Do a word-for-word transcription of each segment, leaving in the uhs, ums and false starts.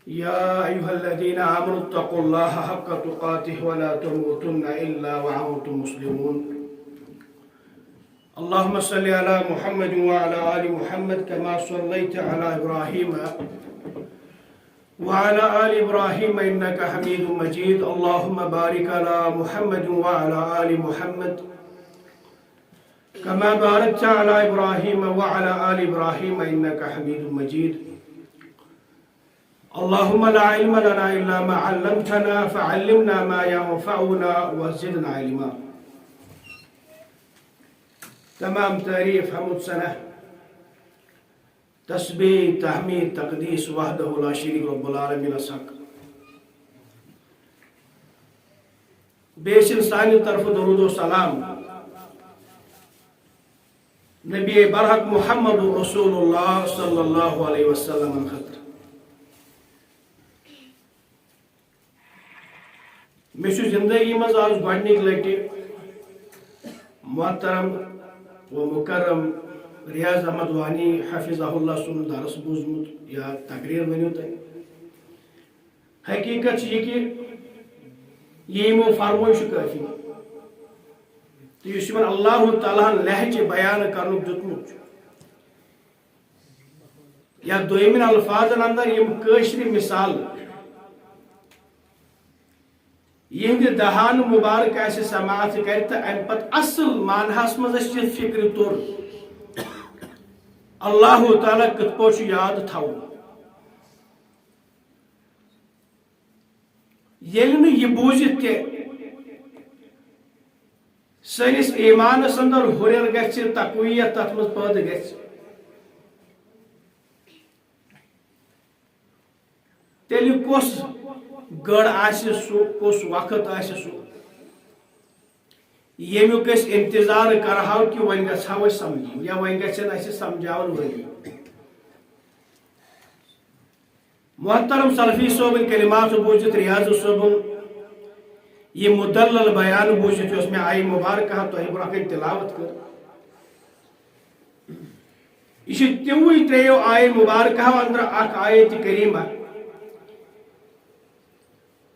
يا أيها الذين آمنوا اتقوا الله حق تقاته ولا تموتن إلا وأنتم مسلمون. اللهم صل على محمد وعلى آل محمد كما صليت على إبراهيم وعلى آل إبراهيم إنك حميد مجيد. اللهم بارك على محمد وعلى آل محمد كما باركت على إبراهيم وعلى آل إبراهيم إنك حميد مجيد. اللهم لا علم لنا إلا ما علمتنا فعلمنا ما ينفعنا وزدنا علما. تمام تعریف، حمد، ثنا، تسبیح، تحمید، تقدیس وحدہ لا شریک رب العالمین حق۔ بیٚیہِ چھِ سانہِ طرفہٕ درود و سلام نبی برحق محمد رسول اللہ صلی اللہ علیہ وسلم خٲطرٕ۔ مےٚ چھُ زندگی منٛز آز گۄڈٕنِکۍ لٹہِ محترم و مکرم ریاض احمد وانی حفظہ اللہ سُنٛد درس بوٗزمُت یا تقریر ؤنِو تُہۍ۔ حقیقت چھِ یہِ کہِ یہِ یِمو فرموو، یہِ چھُ کٲفی۔ تہٕ یُس یِمن اللہ تعالیٰ ہن لہجہِ بیان کرنُک دیُتمُت چھُ، یا دوٚیمٮ۪ن الفاظن اندر یِم کٲشرِ مثال یِہنٛدِ دہان مبارک آسہِ سماعت کرِ تہٕ امہِ پتہٕ اصل معنہس منٛز اسہِ یہِ فکرِ توٚر، اللہ تعالیٰ کِتھ پٲٹھۍ چھُ یاد تھاوُن۔ ییٚلہِ نہٕ یہِ بوٗزِتھ تہِ سٲنِس ایٖمانس اندر ہُرٮ۪ر گژھِ، تقویت تتھ منٛز پٲدٕ گژھِ، تیٚلہِ کۄس گٔر آسہِ سُہ، کۄس وقت آسہِ سُہ، ییٚمیُک أسۍ انتظار کرہاو کہِ وۄنۍ گژھہاو أسۍ سمجھٕنۍ یا وۄنۍ گژھن اسہِ سمجھاون وٲلۍ؟ محترم سلفی صٲبٕنۍ کلمات بوٗزِتھ، ریاض صٲبُن یہِ مدلل بیان بوٗزِتھ، یۄس مےٚ آیہِ مبارکہ تۄہہِ برونٛہہ کنہِ تلاوت کٔر، یہِ چھِ تِموٕے ترٛیٚیو آیہِ مبارکہو اندرٕ اکھ آیت کریمہ،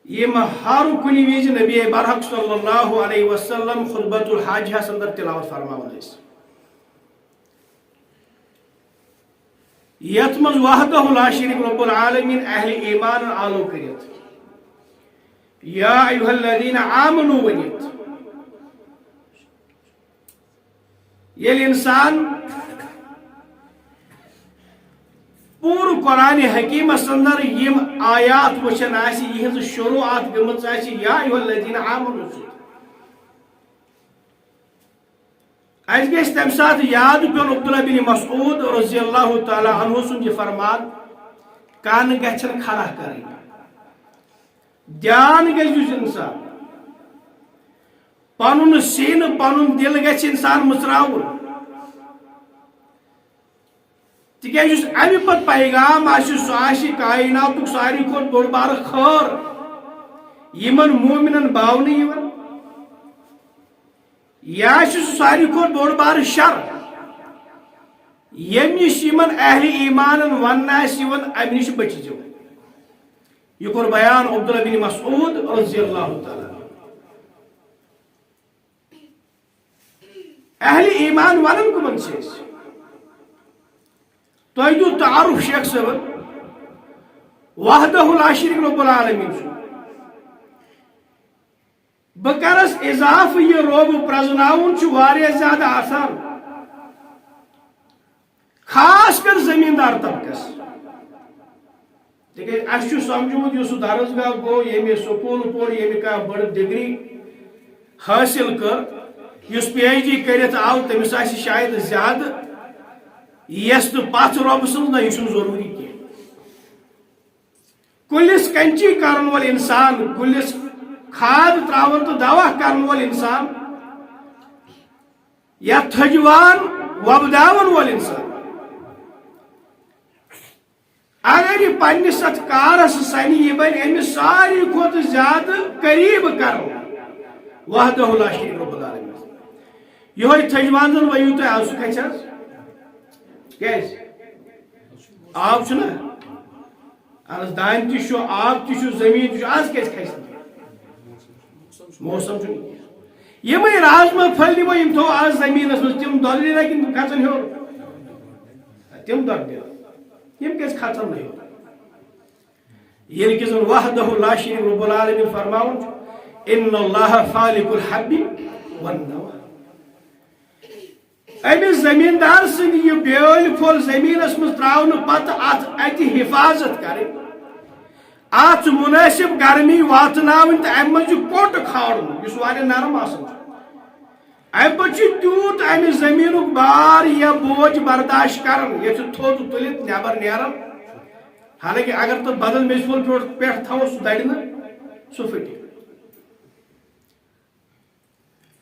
یِم ہر کُنہِ وِزِ نبی برحق صلی اللہ علیہ وسلم خطبۃ الحاجہس اندر تلاوت فرماوان ٲسۍ۔ یتھ منٛز وحدہ لا شریک رب العالمین اہل ایمان آلو کٔرِتھ، یا ایھا الذین آمنو ؤنِتھ، ییٚلہِ انسان پوٗرٕ قرآن حکیمس اندر یِم آیات وٕچھان آسہِ، یِہنٛز شروعات گٔمٕژ آسہِ یا ایھا الذین آمنو سۭتۍ، اسہِ گژھِ تمہِ ساتہٕ یاد پیوٚن عبداللہ بن مسعود رضی اللہ تعالیٰ عنہ سُنٛد یہِ فرمان، کن گژھن کھڑا کرٕنۍ، دھیان گژھِ دیُن انسان، پنُن سیٖنہٕ، پنُن دل گژھِ انسان مُژراوُن۔ تِکیازِ یُس امہِ پتہٕ پیغام آسہِ، سُہ آسہِ کائناتُک ساروی کھۄتہٕ بوٚڑ بارٕ خٲر یِمن مومنن باونہٕ یِوان، یا چھُ سُہ ساروی کھۄتہٕ بوٚڑ بارٕ شر ییٚمہِ نِش یِمن اہلِ ایمانن وننہٕ آسہِ یِوان، امہِ نِش بٔچِو۔ یہِ کوٚر بیان عبداللہ بن مسعود رضی اللہ تعالیٰ عنہ۔ اہلِ ایمان ونان کمن چھِ أسۍ؟ تۄہہِ دیُت تعارُف شیخ صٲبن، وحدہ لا شریک رب العالمین چھُ۔ بہٕ کرس اضافہٕ، یہِ رۄب پرزناوُن چھُ واریاہ زیادٕ آسان، خاص کر زمیٖندار طبقس۔ تِکیازِ اَسہِ چھُ سمجھومُت، یُس سُہ درسگاہ گوٚو، ییٚمہِ سکوٗل پوٚر، ییٚمہِ کانٛہہ بٔڑ ڈگری حٲصِل کٔر، یُس پی ایچ ڈی کٔرِتھ آو، تٔمِس آسہِ شاید زیادٕ یژھ تہٕ پژھ رۄبہٕ سٕنٛز، نہ، یہِ چھُنہٕ ضروٗری کینٛہہ۔ کُلِس کنچی کرن وول انسان، کُلِس کھاد تراون تہٕ دوا کرن وول انسان، یا تھجوان وۄپداون وول انسان، اگر یہِ پننِس اتھ کارس سنہِ، یہِ بنہِ أمِس ساروی کھۄتہٕ زیادٕ قریب کرو وحدہ لا شریک رب العالمین۔ یِہوٚے تھجوان زن ؤیِو تُہۍ، آز سُہ کھسہِ حظ؟ کیازِ؟ آب چھُنہ؟ از دانہِ تہِ چھُ، آب تہِ چھُ، زٔمیٖن تہِ چھُ، از کیٛازِ کھسہِ نہٕ؟ موسم چھُنہٕ کینٛہہ۔ یِمے رازما پھٔلۍ دِمو، یِم تھاوو از زٔمیٖنَس منٛز، تِم دۄدرِ نا کِنہٕ تِم کھژن ہیوٚر؟ تِم دۄدرِ۔ یِم کیٛازِ کھژن نہٕ ہیوٚر؟ ییٚلہِ کہِ زن وحدہ لا شریک رب العالمین فرماوان چھُ، "ان اللہ فالق الحب والنوى"۔ أمِس زٔمیٖندار سٕنٛدِ یہِ بیٲلۍ پھوٚل زٔمیٖنَس منٛز ترٛاونہٕ پتہٕ اَتھ اَتہِ حفاظت کَرٕنۍ، اَتھ مُنٲسِب گرمی واتناوٕنۍ تہٕ اَمہِ منٛز یہِ کوٚٹ کھالُن، یُس واریاہ نرم آسان چھُ۔ اَمہِ پتہٕ چھُ تیوٗت اَمہِ زٔمیٖنُک بار یا بوج برداشت کران، ییٚتہِ چھُ تھوٚد تُلِتھ نٮ۪بر نیران۔ حالانکہ اگر تَتھ بدل میٚژِ پھوٚل پٮ۪ٹھ، پٮ۪ٹھ تھاوو، سُہ دَرِ نہٕ، سُہ پھٕٹہِ۔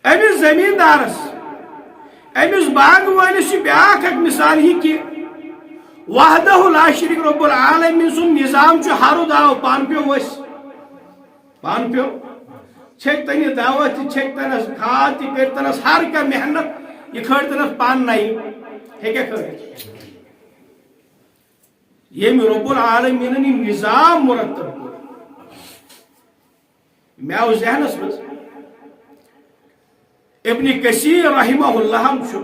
أمِس زٔمیٖندارَس، أمِس باغہٕ وٲلِس چھِ بیٛاکھ اَکھ مثال یہِ کہِ وحدہ لا شریک رب العالمین سُنٛد نظام چھُ ہر داو پانہٕ پیوٚو أسۍ۔ پانہٕ پیوٚو۔ چھٔکۍ تَن یہِ دوا تہِ، چھٔکۍ تَنَس کھاد تہِ، کٔرۍ تَنَس ہر کانٛہہ محنت، یہِ کھٲلۍ تَنَس پانہٕ نَیہِ۔ ہیٚکیٛاہ کھٲلِتھ؟ ییٚمۍ رب العالمیٖنَن یہِ نظام مرتب کوٚر۔ مےٚ آو ذہنس منٛز، ابن کثیر رحمہ اللہ ہم چھُ،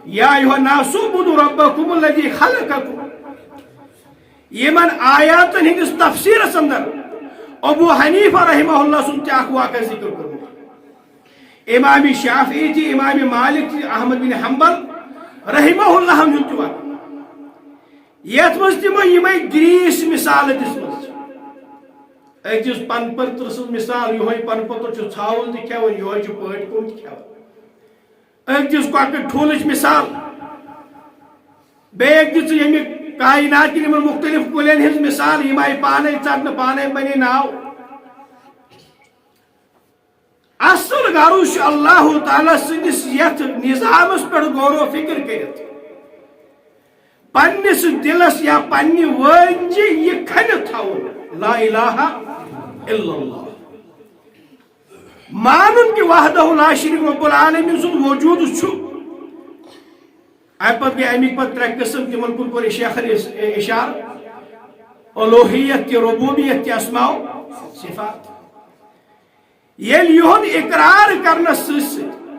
"یا ایھا الناس اعبدوا ربکم الذی خلقکم"۔ یِمن آیاتن ہٕنٛدِس تفسیرس اندر ابو حنیفہ رحمہ اللہ سُنٛد تہِ اکھ واقعہ ذکر کوٚرمُت۔ امام شافعی تہِ، امام مالک تہِ، احمد بن حنبل رحمہ اللہ ہم ہُنٛد تہِ واقعہ۔ یتھ منٛز تِمو یِمے گریٖسۍ مثالہٕ دِژمٕژ چھِ۔ أکۍ دِژ پنہٕ پٔترٕ سٕنٛز مثال، یِہوٚے پنہٕ پٔتٕر چھُ ژھاوُل تہِ کھٮ۪وان، یِہوٚے چھُ پٲٹھۍ کُم تہِ کھٮ۪وان۔ أکۍ دِژ کۄکٕر ٹھوٗلٕچ مثال، بیٚیہِ أکۍ دِژ ییٚمہِ کائنات کٮ۪ن یِمن مُختٔلِف کُلٮ۪ن ہٕنٛز مثال، یِم آیہِ پانے ژٹنہٕ، پانے بنے ناو۔ اصل غرض چھُ اللہ تعالیٰ سٕنٛدِس یتھ نظامس پٮ۪ٹھ غور و فکر کٔرِتھ پننِس دلس یا پننہِ وٲنجہِ یہِ کھٔنِتھ تھاوُن، لا الہ الا اللہ۔ مانُن کہِ وحدہ لا شریک رب العالمین سُنٛد وجود چھُ۔ امہِ پتہٕ گٔے امیِکۍ پتہٕ ترٛےٚ قٕسم، تِمن کُن کوٚر شیخن اِش-، اشارٕ، الوہیت تہِ، ربوبیت تہِ، اسماء و صفات۔ ییٚلہِ یِہُنٛد اقرار کرنس سۭتۍ سۭتۍ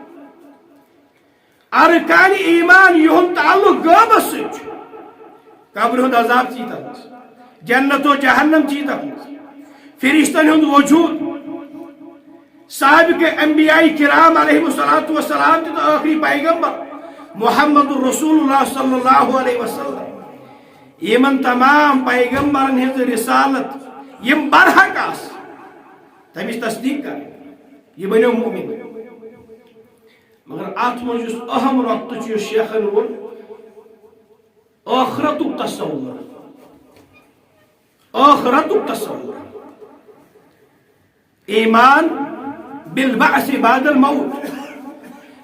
ارکان ایمان یِہُنٛد تعلق غٲبس سۭتۍ چھُ، قبرِ ہُنٛد عذاب چھُ تتھ منٛز، جنت و جہنم چھُ تتھ منٛز، فرشتن ہُنٛد وجود، سابق انبیاء کرام علیہ الصلوۃ والسلام تہِ تہٕ ٲخری پیغمبر محمد رسول اللہ صلی اللہ علیہ وسلم، یِمن تمام پیغمبرن ہٕنٛز رسالت یِم برحق آسہٕ، تمِچ تصدیق کرٕنۍ، یہِ بنیو مؤمن۔ مگر اتھ منٛز یُس اہم نۄقطہٕ چھُ، یُس شیخن ووٚن، ٲخرتُک تصور، ٲخرتُک تصور، ایمان بالبعث بعد الموت،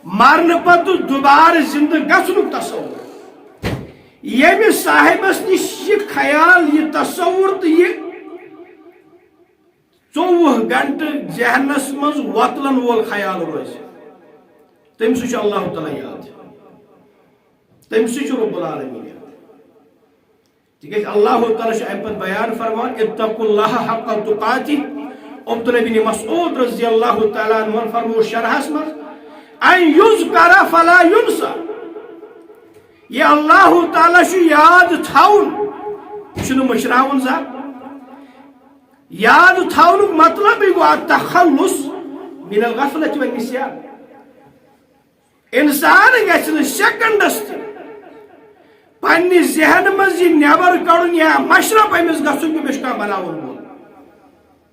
مرنہٕ پتہٕ دوبارٕ زندٕ گژھنُک تصور۔ ییٚمہِ صاحبس نِش یہِ خیال، یہِ تصور تہٕ یہِ ژوٚوُہ گھنٹہٕ ذہنس منٛز وۄتلن وول خیال روزِ، تٔمۍ سُہ چھُ اللہ تعالیٰ یاد، تٔمۍ سُہ چھُ رب العالمین یاد۔ تِکیٛازِ اللہ تعالیٰ چھُ اَمہِ پتہٕ بیان فرمان، "اتقوا اللہ حق تقاتہ"۔ عبداللہ بن مسعود رضی اللہ تعالیٰ عنہ فرمو شرحس منٛز، "ان یذکر فلا ینسی"، یہِ اللہ تعالیٰ چھُ یاد تھاوُن، یہِ چھُنہٕ مٔشراوُن زانٛہہ۔ یاد تھاونُک مطلبٕے گوٚو التخلص من الغفلة والنسیان۔ انسان گژھِ نہٕ سیکنڈس تہِ پننہِ ذہن منٛز یہِ نٮ۪بر کڑُن یا مشرف أمِس گژھُن کہِ مےٚ چھُ کانٛہہ بناوُن وول۔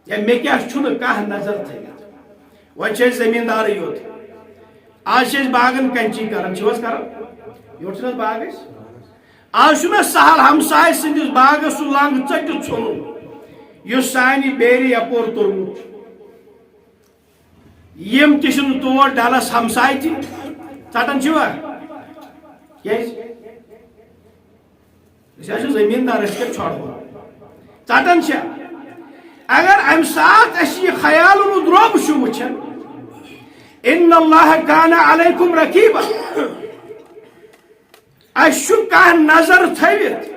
یا مےٚ کیٛاہ چھُنہٕ کانٛہہ نظر تھٲوِتھ۔ وۄنۍ چھِ أسۍ زٔمیٖندارٕے یوت۔ آز چھِ أسۍ باغن کنچی کران، چھِو حظ کران؟ یورٕ چھِنہٕ حظ باغ أسۍ؟ آز چھُنہٕ سہل ہمسایہِ سٕنٛدِس باغس سُہ لنٛگ ژٔٹِتھ ژھُنُن، یُس سانہِ بیرِ یپور توٚرمُت چھُ۔ یِم تہِ چھِنہٕ تور ڈلس ہمسایہِ تہِ۔ ژٹان چھِوا؟ کیٛازِ؟ أسۍ حظ چھِ زٔمیٖندار، أسۍ کَتہِ ژھۄٹھ وَوان؟ ژَٹان چھِ۔ اگر اَمہِ ساتہٕ اَسہِ یہِ خیال روٗد، رۄب چھُ وٕچھان، "ان اللہ کان علیکم رقیبا"، اَسہِ چھُ کانٛہہ نظر تھٲوِتھ،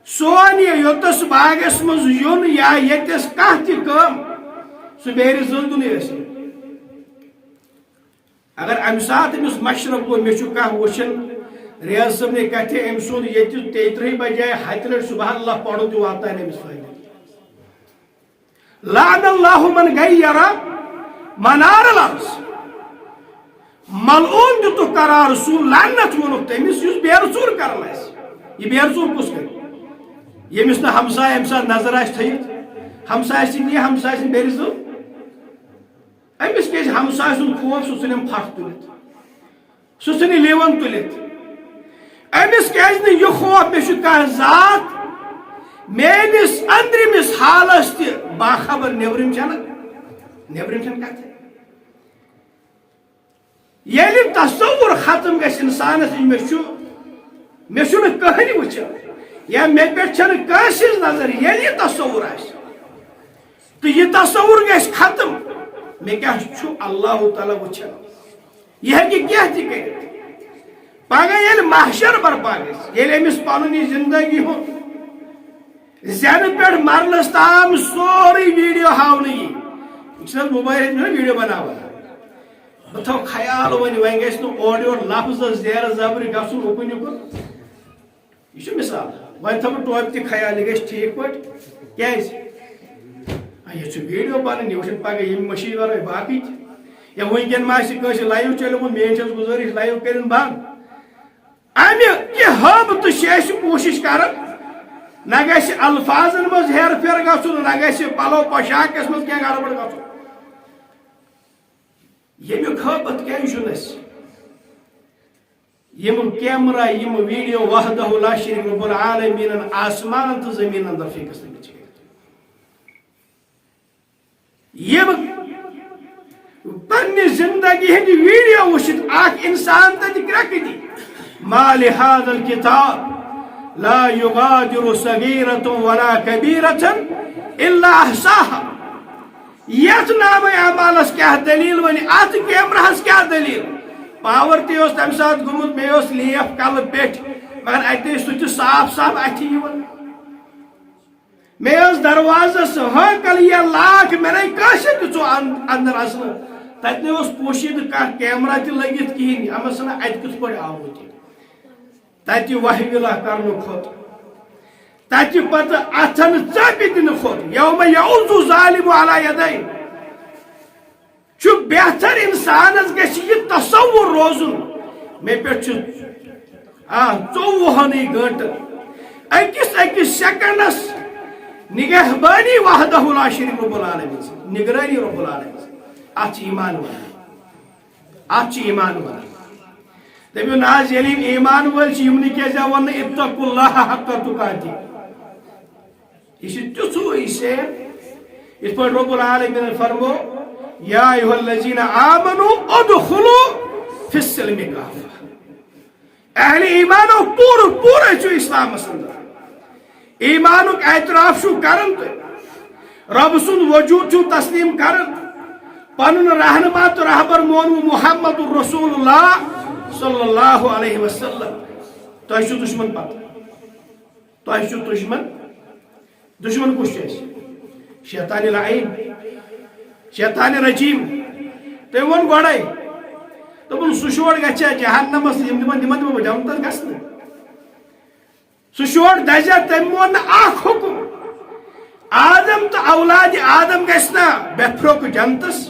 سون یہِ یوٚتَس باغس منٛز یُن یا ییٚتٮ۪س کانٛہہ تہِ کٲم، سُہ بیرِ زٔل دُنٕے ٲسِن۔ اگر امہِ ساتہٕ أمِس مشرب گوٚو، مےٚ چھُ کانٛہہ وٕچھان ریاض صٲبنہِ کتھِ، أمۍ سُنٛد ییٚتہِ تیٚیہِ ترٛہہِ بجایہِ ہتہِ لٹہِ سبحان اللہ پرُن تہِ واتناون أمِس فٲیدٕ۔ لعن اللہ من غیر منار الارض۔ ملعون دِتُکھ قرار سُہ، لعنت ووٚنُکھ تٔمِس یُس بیرٕ ژوٗر کران آسہِ۔ یہِ بیرٕ ژوٗر کُس کرِ؟ ییٚمِس نہٕ ہمسایہِ امہِ ساتہٕ نظر آسہِ تھٲیِتھ، ہمسایہِ سٕنٛدِ یہِ ہمسایہِ سٕنٛدِ بیرِ زٔل۔ أمِس کیازِ ہمسایہِ سُنٛد خوف؟ سُہ ژھٕنٮ۪م پھٹھ تُلِتھ، سُہ ژھٕنہِ لیون تُلِتھ۔ أمِس کیازِ نہٕ یہِ خوف؟ مےٚ چھُ کانٛہہ ذات میٲنِس أنٛدرِمِس حالس تہِ باخبر، نیبرِم چھنہٕ، نیبرِم چھنہٕ کتھ۔ ییٚلہِ تصور ختم گژھِ انسانس، یہِ مےٚ چھُ، مےٚ چھُنہٕ کٕہٕنۍ وٕچھان یا مےٚ پٮ۪ٹھ چھنہٕ کٲنٛسہِ ہٕنٛز نظر، ییٚلہِ یہِ تصور آسہِ، تہٕ یہِ تصور گژھِ ختم، مےٚ کیٛاہ چھُ اللہ تعالیٰ وٕچھان؟ یہِ ہیٚکہِ کینٛہہ تہِ کٔرِتھ۔ پگاہ ییٚلہِ محشر برپا گژھِ، ییٚلہِ أمِس پنُن یہِ زندگی ہُنٛد زینہٕ پٮ۪ٹھ مرنس تام سورُے ویڈیو ہاونہٕ یی، یہِ چھُنہٕ حظ موبایل ہیٚتھ مےٚ ویڈیو بناوان؟ بہٕ تھاوٕ خیال وۄنۍ، وۄنۍ گژھِ نہٕ اورٕ یورٕ لفظس زیرٕ زبرِ گژھُن اُکُن یُکُن۔ یہِ چھُ مثال۔ وۄنۍ تھاوٕ بہٕ توتہِ تہِ خیال، یہِ گژھِ ٹھیٖک پٲٹھۍ۔ کیٛازِ؟ آ، یہِ چھُ ویڈیو بنان، یہِ وٕچھن پگاہ ییٚمہِ مٔشیٖد ورٲے باقٕے تہِ۔ یا وٕنکٮ۪ن ما آسہِ کٲنٛسہِ لایِو چلیومُت، میٛٲنۍ چھَس گُزٲرِش لایِو کٔرِن بنٛد۔ اَمہِ کہِ ہٲبتہٕ چھِ أسۍ کوٗشِش کران، نہ گژھِ الفاظن منٛز ہیر پھیر گژھُن، نہ گژھِ پلو پوشاکس منٛز کینٛہہ گڑبڑ گژھُن۔ ییٚمیُک ہٲبتھ کیٛازِ چھُنہٕ اَسہِ؟ یِم کیمرہ، یِم ویڈیو وحدہ لا شریک رب العالمینن آسمانن تہٕ زمینن اندر فکس تھٲومٕتۍ چھِ۔ یِم پننہِ زندگی ہٕنٛدۍ ویڈیو وٕچھِتھ اکھ انسان تتہِ کرٛٮ۪کہٕ دی، ما لهذا الكتاب لا يغادر صغيرة ولا كبيرة إلا أحصاها۔ یتھ نامہ اعمالس کیٛاہ دلیل؟ وۄنۍ اتھ کیمراہس کیٛاہ دلیل؟ پاور تہِ اوس تمہِ ساتہٕ گوٚمُت، بیٚیہِ اوس لیف کلہٕ پیٚٹھۍ، مگر اتہِ ٲسۍ سُہ تہِ صاف صاف اتھِ یِوان۔ مےٚ ٲس دروازس ہٲکل یا لاک، مےٚ نے کٲنٛسہِ تہِ ژوٚ ان-، اندر اژنہٕ۔ تتہِ نے اوس پوشیدٕ کانٛہہ کیمرا تہِ لٔگِتھ کِہیٖنۍ، اما سنا اتہِ کِتھ پٲٹھۍ آوُت یہِ؟ تتہِ وہہِ وِلہ کرنہٕ کھۄتہٕ، تتہِ پتہٕ اتھن ژپہِ دِنہٕ کھۄتہٕ، یوم یعض الظالم علی یدیہ، چھُ بہتر انسانس گژھِ یہِ تصور روزُن، مےٚ پٮ۪ٹھ چھُ، آ، ژوٚوُہنٕے گٲنٹن أکِس أکِس سیکنڈس نگہبانی وحدہ لا شریک رب العالمین سٕنٛز، نگرانی رب العالمین سٕنٛز۔ اتھ چھِ ایمان ونان۔ اتھ چھِ ایمان ونان۔ دٔپِو نہ حظ، ییٚلہِ یِم ایمان وٲلۍ چھِ، یِمنٕے کیٛازِ آو وننہٕ اتقوا اللہ حق تقاتہ؟ یہِ چھِ تیُتھُے سیم، یِتھ پٲٹھۍ رب العالمین فرمو، یا ایھا الذین آمنوا ادخلوا فی السلم کافہ۔ اہل ایمانو، پوٗرٕ پوٗرٕ ٲسِو اسلامس اندر۔ ایمانُک اعتراف چھُو کران تُہۍ، رب سُنٛد وجود چھُو تسلیم کران، پنُن رہنما تہٕ رہبر مونوٕ محمد رسول اللہ صلی اللہ علیہ وسلم۔ تۄہہِ چھُو دُشمن پتہ، تۄہہِ چھُو دُشمن۔ دُشمن کُس چھُ اَسہِ؟ شیطان لعین، شیطان رجیم۔ تٔمۍ ووٚن گۄڈَے، دوٚپُن، سُہ چھُ اورٕ گژھِ جہنمس، یِم دِمن، دِمن، دِمن بہٕ جنتس گژھنہٕ۔ سُہ چھُ اورٕ دَزِ، تٔمۍ مون نہٕ اکھ حُکُم۔ آدم تہٕ اولاد آدم گژھِ نا بے پھرُک جنتس؟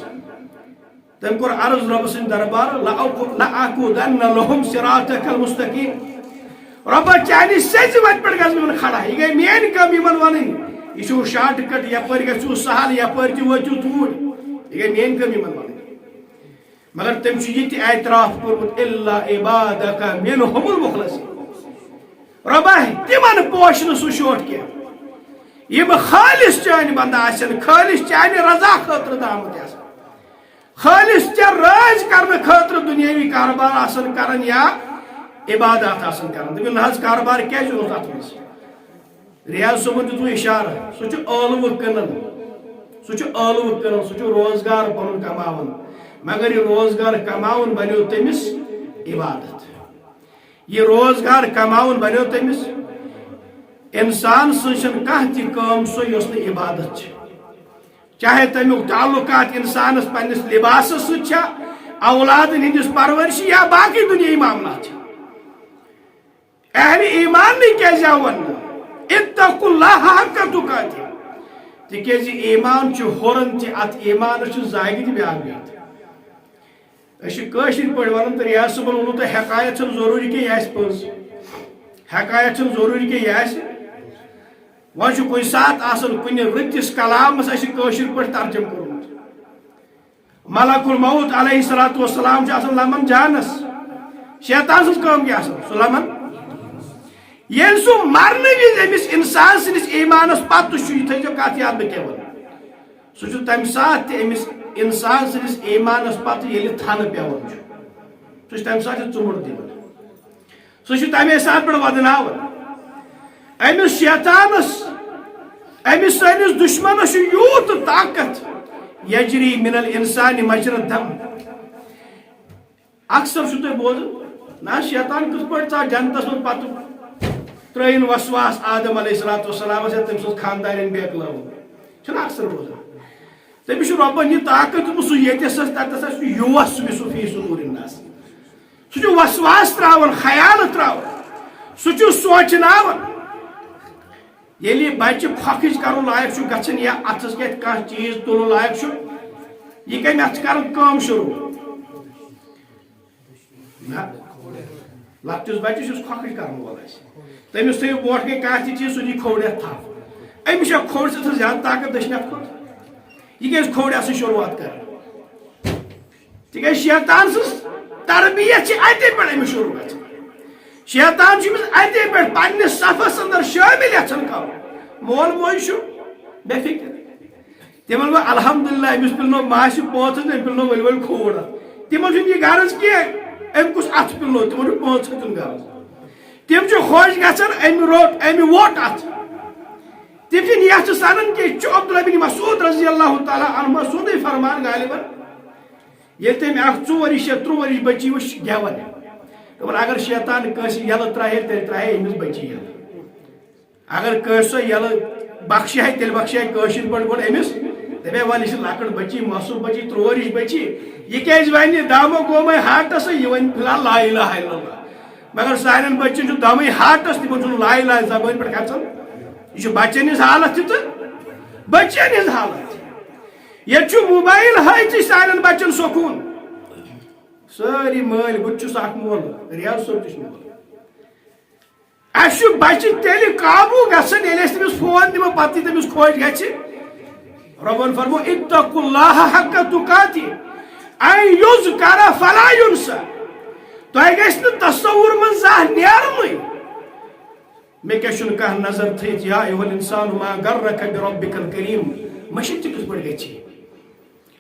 تٔمۍ کوٚر عرض رۄبہٕ سٕنٛدِ دربارٕ، "لَأَقُ-، لَأَقْعُدَنَّ لَهُمْ صِرَاطَكَ الْمُسْتَقِيمَ۔" رۄبہ، چانہِ سیٚزِ وَتہِ پٮ۪ٹھ گژھٕ بہٕ یِمن کھڑا۔ یہِ گٔے میٲنۍ کٲم یِمن وَنٕنۍ۔ یہِ چھُو شارٹ کٹ، یپٲرۍ گژھِو سہل، یپٲرۍ تہِ وٲتِو توٗرۍ۔ یہِ گٔے میٲنۍ کٲم یِمن وَنٕنۍ۔ مگر تٔمۍ چھُ یہِ تہِ اعتراف کوٚرمُت، "إِلَّا عِبَادَكَ مِنْهُمُ الْمُخْلَصِينَ۔" رۄبہ، تِمن پوش نہٕ سُہ شوٹھ کینٛہہ۔ یِم خٲلص چٲنۍ بندٕ آسن، خٲلص چانہِ رضا خٲطرٕ درٛامٕتۍ آسن۔ خٲلص ژےٚ رٲضۍ کرنہٕ خٲطرٕ دُنیٲوی کاربار آسن کران یا عبادات آسن کران۔ دٔپِو، نہ حظ، کاربار کیازِ اوس اتھ منٛز؟ ریاض صٲبن دیُت وۄنۍ اشارٕ، سُہ چھُ ٲلوٕ کٕنان، سُہ چھُ ٲلوٕ کٕنان، سُہ چھُ روزگار پنُن کماوان، مگر یہِ روزگار کماوُن بنیو تٔمِس عبادت۔ یہِ روزگار کماوُن بنیو تٔمِس۔ انسان سٕنٛز چھنہٕ کانٛہہ تہِ کٲم سۄ یۄس نہٕ عبادت چھِ۔ چاہے تمیُک تعلقات انسانس پننِس لباسس سۭتۍ چھا، اولادن ہٕنٛدِس پرورشہِ یا باقٕے دُنیٲیی معاملات چھِ۔ اہل ایمان نے کیازِ آو وننہٕ؟ اتقوا اللہ حق تقاته۔ تِکیازِ ایمان چھُ ہُران تہِ، اتھ ایمانس چھُ زاگہِ تہِ بیاکھ بِہِتھ۔ أسۍ چھِ کٲشِر پٲٹھۍ ونان تہٕ ریاض صٲبن ووٚنوٕ تۄہہِ حقایت چھنہٕ ضروٗری کینٛہہ یہِ آسہِ پٔز۔ حقایت چھنہٕ ضروٗری کینٛہہ یہِ آسہِ۔ وۄنۍ چھُ کُنہِ ساتہٕ آسان کُنہِ رٕتِس کلامس اَسہِ کٲشِر پٲٹھۍ ترجمہٕ کوٚرمُت۔ ملک الموت علیہ الصلوۃ والسلام چھُ آسان لمن جانس۔ شیطان سٕنٛز کٲم کیٛاہ آسان؟ سُہ لمن۔ ییٚلہِ سُہ مرنہٕ وِزِ أمِس انسان سٕنٛدِس ایمانس پتہٕ چھُ، یہِ تھٲیزیو کتھ یاد بہٕ کیٛاہ ونہٕ۔ سُہ چھُ تمہِ ساتہٕ تہِ أمِس انسان سٕنٛدِس ایمانس پتہٕ ییٚلہِ تھنہٕ پٮ۪وان چھُ، سُہ چھُ تمہِ ساتہٕ تہِ ژُمُر دِوان۔ سُہ چھُ تمے ساتہٕ پٮ۪ٹھ ودناوان۔ أمِس شیطانس، أمِس سٲنِس دُشمنس چھُ یوٗت طاقت، یجری من الانسان مجرى الدم۔ اکثر چھُ تُہۍ بوزان، نہ شیطان کِتھ پٲٹھۍ ژاو جنتس منٛز، پتہٕ ترٲیِن وسواس آدم علیہ الصلوۃ والسلامس یا تٔمۍ سٕنٛز خاندارٮ۪ن بیکلاوُن۔ چھُنہ اکثر بوزان؟ تٔمِس چھُ رۄبن یہِ طاقت دیُتمُت، سُہ ییٚتٮ۪س آسہِ تتٮ۪س آسہِ، سُہ یوس سُہ بیٚیہِ سُہ فی صدور الناس۔ سُہ چھُ وسواس تراوان، خیال تراوان، سُہ چھُ سونچناوان۔ ییٚلہِ یہِ بچہِ کھۄکھٕج کرُن لایق چھُ گژھان یا اتھس کٮ۪تھ کانٛہہ چیٖز تُلُن لایق چھُ، یہِ کمہِ اتھٕ چھُ کران کٲم شروٗع؟ نہ، لۄکٹِس بچس یُس کھۄکھٕج کرن وول آسہِ، تٔمِس تھٲیِو برونٛٹھ کَنہِ کانٛہہ تہِ چیٖز، سُہ دی کھووُر ہٮ۪تھ تھپھ۔ أمِس چھےٚ کھووُرِ سۭتۍ زیادٕ طاقت دٔچھنہِ اَتھٕ کھۄتہٕ۔ یہِ کیٛازِ کھووُر ہٮ۪تھ سٕے شروٗعات کران؟ تِکیٛازِ شیطان سٕنٛز تربیت چھِ اَتے پٮ۪ٹھ أمِس شروٗع گژھان۔ شیطان چھُ أمِس اَتے پٮ۪ٹھ پننِس صفس اندر شٲمِل یژھان کرُن۔ مول موج چھُ بے فکر۔ تِمن گوٚو الحمدللہ، أمِس پِلنو ماسہِ پانٛژھ ہتھ، أمۍ پِلنو ؤلۍ ؤلۍ کھووُر اَتھ۔ تِمن چھُنہٕ یہِ غرض کینٛہہ، أمۍ کُس اَتھٕ پِلنو، تِمن چھُ پانٛژھ ہتھ ہُنٛد غرض۔ تِم چھِ خۄش گژھان، أمۍ روٚٹ، أمۍ ووٚٹ اَتھ۔ تِم چھِنہٕ یَتھ چھِ سَنان کینٛہہ۔ چھُ عبداللہ بن مسعود رضی اللہ تعالیٰ عنہ سُنٛدٕے فرمان غالباً، ییٚلہِ تٔمۍ اَکھ ژور ؤرِش یا ترٛوٚ ؤرِش بٔچی وٕچھ گٮ۪وَن، دوٚپُن، اگر شیطان کٲنٛسہِ یَلہٕ ترٛایہِ، تیٚلہِ ترٛایہِ أمِس بٔچی یَلہٕ۔ اگر کٲنٛسہِ سۄ یَلہٕ بخشہِ ہے، تیٚلہِ بخشہِ ہے کٲشِر پٲٹھۍ گۄڈٕ أمِس۔ دَپہِ ہے، وَلہٕ، یہِ چھِ لۄکٕٹ بٔچی، معصوٗم بٔچی، ترٛوٚ ؤرِش بٔچی، یہِ کیٛازِ وَنہِ دامو گومے ہاٹَس، یہِ وَنہِ فی الحال لا الہ الا اللہ۔ مگر سانٮ۪ن بٔچِن چھُ دَمٕے ہاٹَس، تِمَن چھُنہٕ لا الہ زبٲنۍ پٮ۪ٹھ کھسان۔ یہِ چھُ بَچَن ہِنٛز حالت تہِ تہٕ بٔچِیَن ہِنٛز حالت تہِ۔ ییٚتہِ چھُ موبایل ہٲیتھٕے سانٮ۪ن بَچَن سکوٗن۔ سٲری مٲلۍ، بہٕ تہِ چھُس اَکھ مول، ریاض صٲب تہِ چھُ مول۔ اَسہِ چھُ بچہِ تیٚلہِ قابوٗ گژھان، ییٚلہِ أسۍ تٔمِس فون دِمو، پتہٕ یہِ تٔمِس خۄش گژھِ۔ رۄبن فرمو، "اتقوا اللہ حق تقاتی، ان یذکر فلا ینسیٰ۔" تۄہہِ گژھِ نہٕ تصور منٛز زانٛہہ نیرنُے، مےٚ کیٛاہ چھُنہٕ کانٛہہ نظر تھٲیِتھ۔ یا ایھا الانسان ما غرک بربک الکریم، مٔشِتھ تہِ کِتھ پٲٹھۍ گژھِ؟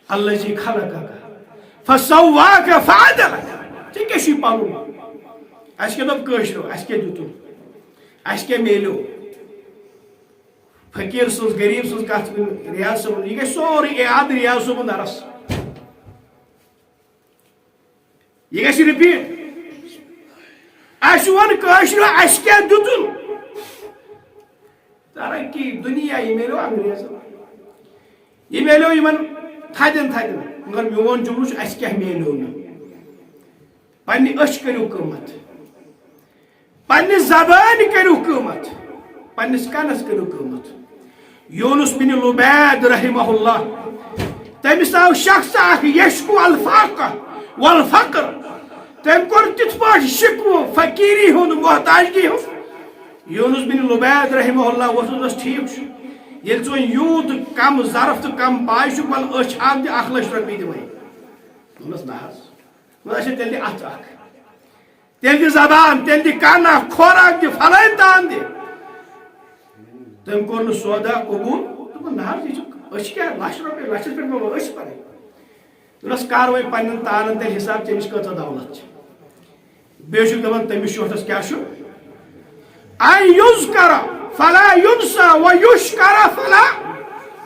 الذی خلقک فسواک فعدلک۔ ژےٚ کیٛاہ چھُے پَنُن؟ اَسہِ کیٛاہ دوٚپ کٲشریو؟ اَسہِ کیٛاہ دیُتُن؟ اَسہِ کیٛاہ میلیو؟ فقیٖر سٕنٛز، غریٖب سٕنٛز کَتھ کُنہِ ریاض صٲبُن، یہِ گژھِ سورُے اعادٕ ریاض صٲبُن درس۔ یہِ گژھِ رِپیٖٹ۔ اَسہِ ووٚن کٲشریو، اَسہِ کیٛاہ دیُتُن؟ ترقی دُنیا، یہِ میلیو انگریزن، یہِ میلیو یِمن تھدٮ۪ن تھدٮ۪ن، مگر میون جملہٕ چھُ، اَسہِ کیٛاہ میلیو نہٕ؟ پننہِ أچھ کٔرِو قۭمتھ، پننہِ زبٲنۍ کٔرِو قۭمتھ، پننِس کنس کٔرِو قۭمتھ۔ یونس بن لبید رحمہ اللہ، تٔمِس آو شخص اکھ یشکو الفاقہ والفقر، تٔمۍ کوٚر تِتھ پٲٹھۍ شکوٕ فقیری ہُنٛد، محتاجگی ہُنٛد۔ یونس بن لبید رحمہ اللہ ووٚتھُس، دوٚپُس، "ٹھیٖک چھُ، ییٚلہِ ژٕ وۄنۍ یوٗت کم ظرف تہٕ کم پاے چھُکھ، وَلہٕ أچھ اکھ دِ، اکھ لچھ رۄپیہِ دِمے۔" دوٚپمَس، "نہ حظ۔" دوٚپمَس، "اچھا، تیٚلہِ دِ اتھ اکھ۔" تیٚلہِ دِ زبان، تیٚلہِ دِ کَن اکھ، کھۄر اکھ دِ، فلٲنۍ تان دِ۔ تٔمۍ کوٚر نہٕ سودا قبوٗل۔ دوٚپُن، "نہ حظ، یہِ چھُ، أسۍ چھِ کیٛاہ، لَچھ رۄپیہِ، لَچھَس پٮ۪ٹھ ما وَنو أسۍ پَنٕنۍ؟" دوٚپنَس، "کَر وۄنۍ پنٛنٮ۪ن تانَن تیٚلہِ حِساب، ژےٚ نِش کۭژاہ دولت چھِ؟" بیٚیہِ چھُکھ دَپان، تٔمِس شوٹھَس کیٛاہ چھُ؟ "ان یذکر فلا ینسیٰ و یشکر فلا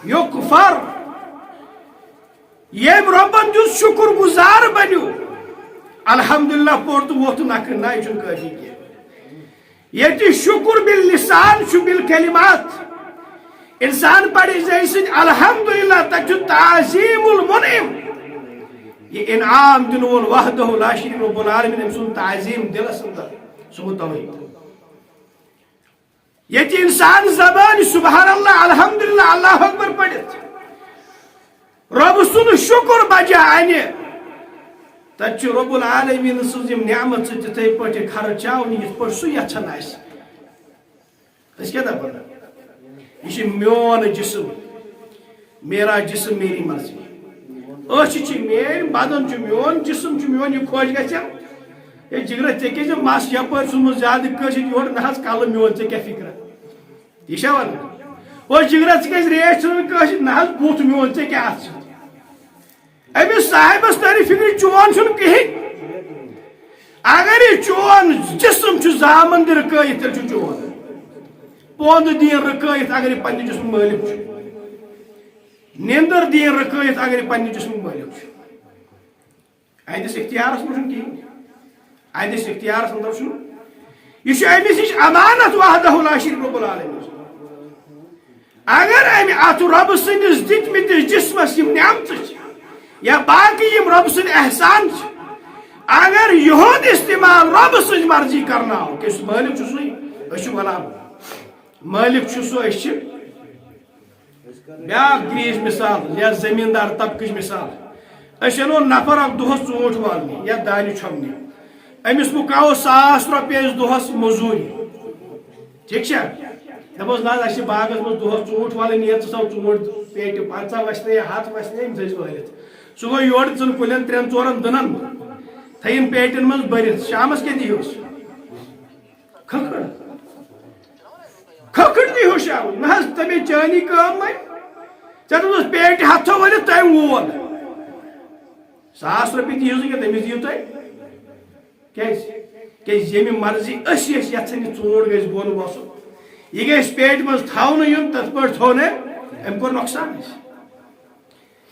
یکفر۔" ییٚمۍ رۄبن دیُت، شُکُر گُزار بٔنِو۔ الحمدللہ پوٚر تہٕ ووٚتھ نکھٕ، نہ، یہِ چھُنہٕ کٲفی کینٛہہ۔ ییٚتہِ شُکُر باللسان چھُ بالکلمات۔ انسان پرِ زِ أمۍ سٕنٛدۍ الحمدللہ، تَتہِ چھُ تعظیم المنعم۔ یہِ انعام دِنہٕ وول وحدہ لا شریک رب العالمین، أمۍ سُنٛد تعظیم دِلس اندر، سُہ گوٚو توحید۔ ییٚتہِ انسان زبان سبحان اللہ، الحمدللہ، اللہ اکبر پٔرِتھ رۄب سُنٛد شُکُر بجا انہِ، تتہِ چھُ رب العالمین سٕنٛز یِم نعمت چھِ تِتھے پٲٹھۍ خرچاونہِ یِتھ پٲٹھۍ سُہ یژھان آسہِ۔ أسۍ کیٛاہ دپان؟ یہِ چھُ میون جسم، میرا جسم میری مرضی۔ أچھ چھِ میٲنۍ، بدن چھُ میون، جسم چھُ میون، یہِ خۄش گژھِ۔ ہے جگرا، ژےٚ کیٛازِ مس یپٲرۍ ژھُنمُت زیادٕ کٲشِتھ یورٕ؟ نہ حظ، کلہٕ میون، ژےٚ کیٛاہ فکرا؟ یہِ چھا ونان؟ او جگرا، ژٕ کیٛازِ ریش ژھٕنان کٲشِتھ؟ نہ حظ، بُتھ میون، ژےٚ کیٛاہ اَتھ سۭتۍ؟ أمِس صاحبس ترِ فکرِ، چون چھُنہٕ کِہیٖنۍ۔ اگر یہِ چون جسم چھُ زامن تہِ رُکٲیِتھ، تیٚلہِ چھُ چون۔ پوٚنٛد دِیِن رُکٲیِتھ، اگر یہِ پننہِ جسمُک مٲلِک چھُ۔ نیٚنٛدٕر دِیِن رُکٲیِتھ، اگر یہِ پننہِ جسمُک مٲلِک چھُ۔ اہندِس اختیارس منٛز چھُنہٕ کِہیٖنۍ۔ اہندِس اختیارس اندر چھُنہٕ۔ یہِ چھُ أمِس نِش امانت وحدہ لا شریک رب العالمین۔ اگر أمۍ اتھ رۄبہٕ سٕنٛدِس دِتمٕتِس جسمس یِم نعمژٕ چھِ یا باقٕے یِم رۄبہٕ سٕنٛدۍ احسان چھِ، اگر یِہُنٛد استعمال رۄبہٕ سٕنٛز مرضی کرناو، کیٛازِ سُہ مٲلِک چھُ سُے، أسۍ چھِ غلام۔ مٲلِک چھُ سُہ، أسۍ چھِ۔ بیٛاکھ گریٖج مثال یا زٔمیٖندار طبقٕچ مثال۔ أسۍ اَنو نفر اکھ دۄہس ژوٗنٛٹھۍ والنہِ یا دانہِ چھۄمبنہِ۔ أمِس مُکاوو ساس رۄپیہِ أسۍ دۄہس مٔزوٗرِ۔ ٹھیٖک چھا؟ دَپوس، "نہ حظ، اَسہِ چھِ باغس منٛز دۄہس ژوٗنٛٹھۍ والٕنۍ، نیر ژٕ تھاو ژوٗنٛٹھۍ پیٹہِ پنٛژاہ وَسہِ نے، ہَتھ وَسہِ نے، أمۍ تھٲوزِ وٲلِتھ۔" سُہ گوٚو یورٕ ژٕن کُلٮ۪ن ترٛٮ۪ن ژورن دٕنن، تھٲیِن پیٹٮ۪ن منٛز بٔرِتھ۔ شامس کیٛاہ دِیوس؟ کھکھٕر۔ کھکھٕر دِیوس شامس۔ نہ حظ، تَمے چٲنی کٲم وۄنۍ۔ ژےٚ دوٚپُس پیٹہِ ہَتھ تھاو ؤلِتھ، تٔمۍ وول۔ ساس رۄپیہِ دِیِو نہٕ کینٛہہ، تٔمِس دِیِو تُہۍ۔ کیٛازِ؟ کیٛازِ ییٚمہِ مرضی أسۍ ٲسۍ یژھان یہِ ژوٗنٛٹھ گژھِ بۄن وسُن، یہِ گژھِ پیٹہِ منٛز تھاونہٕ یُن، تتھ پٲٹھۍ تھوٚو نہٕ، أمۍ کوٚر نۄقصان اَسہِ۔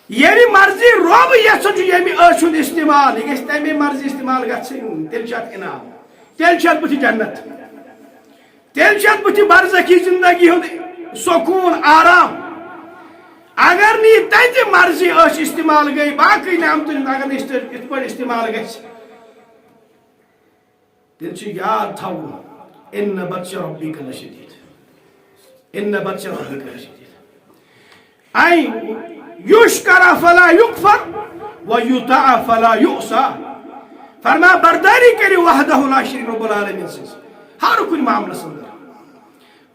ییٚمہِ مرضی رۄب یژھان چھُ، ییٚمہِ أچھ ہُنٛد استعمال، یہِ گژھِ تَمے مرضی استعمال گژھٕنۍ، تیٚلہِ چھُ اتھ انعام، تیٚلہِ چھُ اتھ بُتھِ جنت۔ تیٚلہِ چھِ اَتھ بُتھِ برزخی زندگی ہُنٛد سکوٗن، آرام۔ اگر نہٕ یہِ تَتہِ مرضی أچھ استعمال گٔے، باقٕے نعمتہٕ ہُنٛد اگر نہٕ استعمال، یِتھ پٲٹھۍ استعمال گژھِ، تیٚلہِ چھُ یاد تھاوُن، "ان بطش ربک لشدید، ان بطش ربک لشدید۔" ان یشکر فلا یکفر و یطاع فلا یعصی۔ فرما برداری کٔرِو وحدہ لا شریک رب العالمین سٕنٛز ہر کُنہِ معاملس اندر۔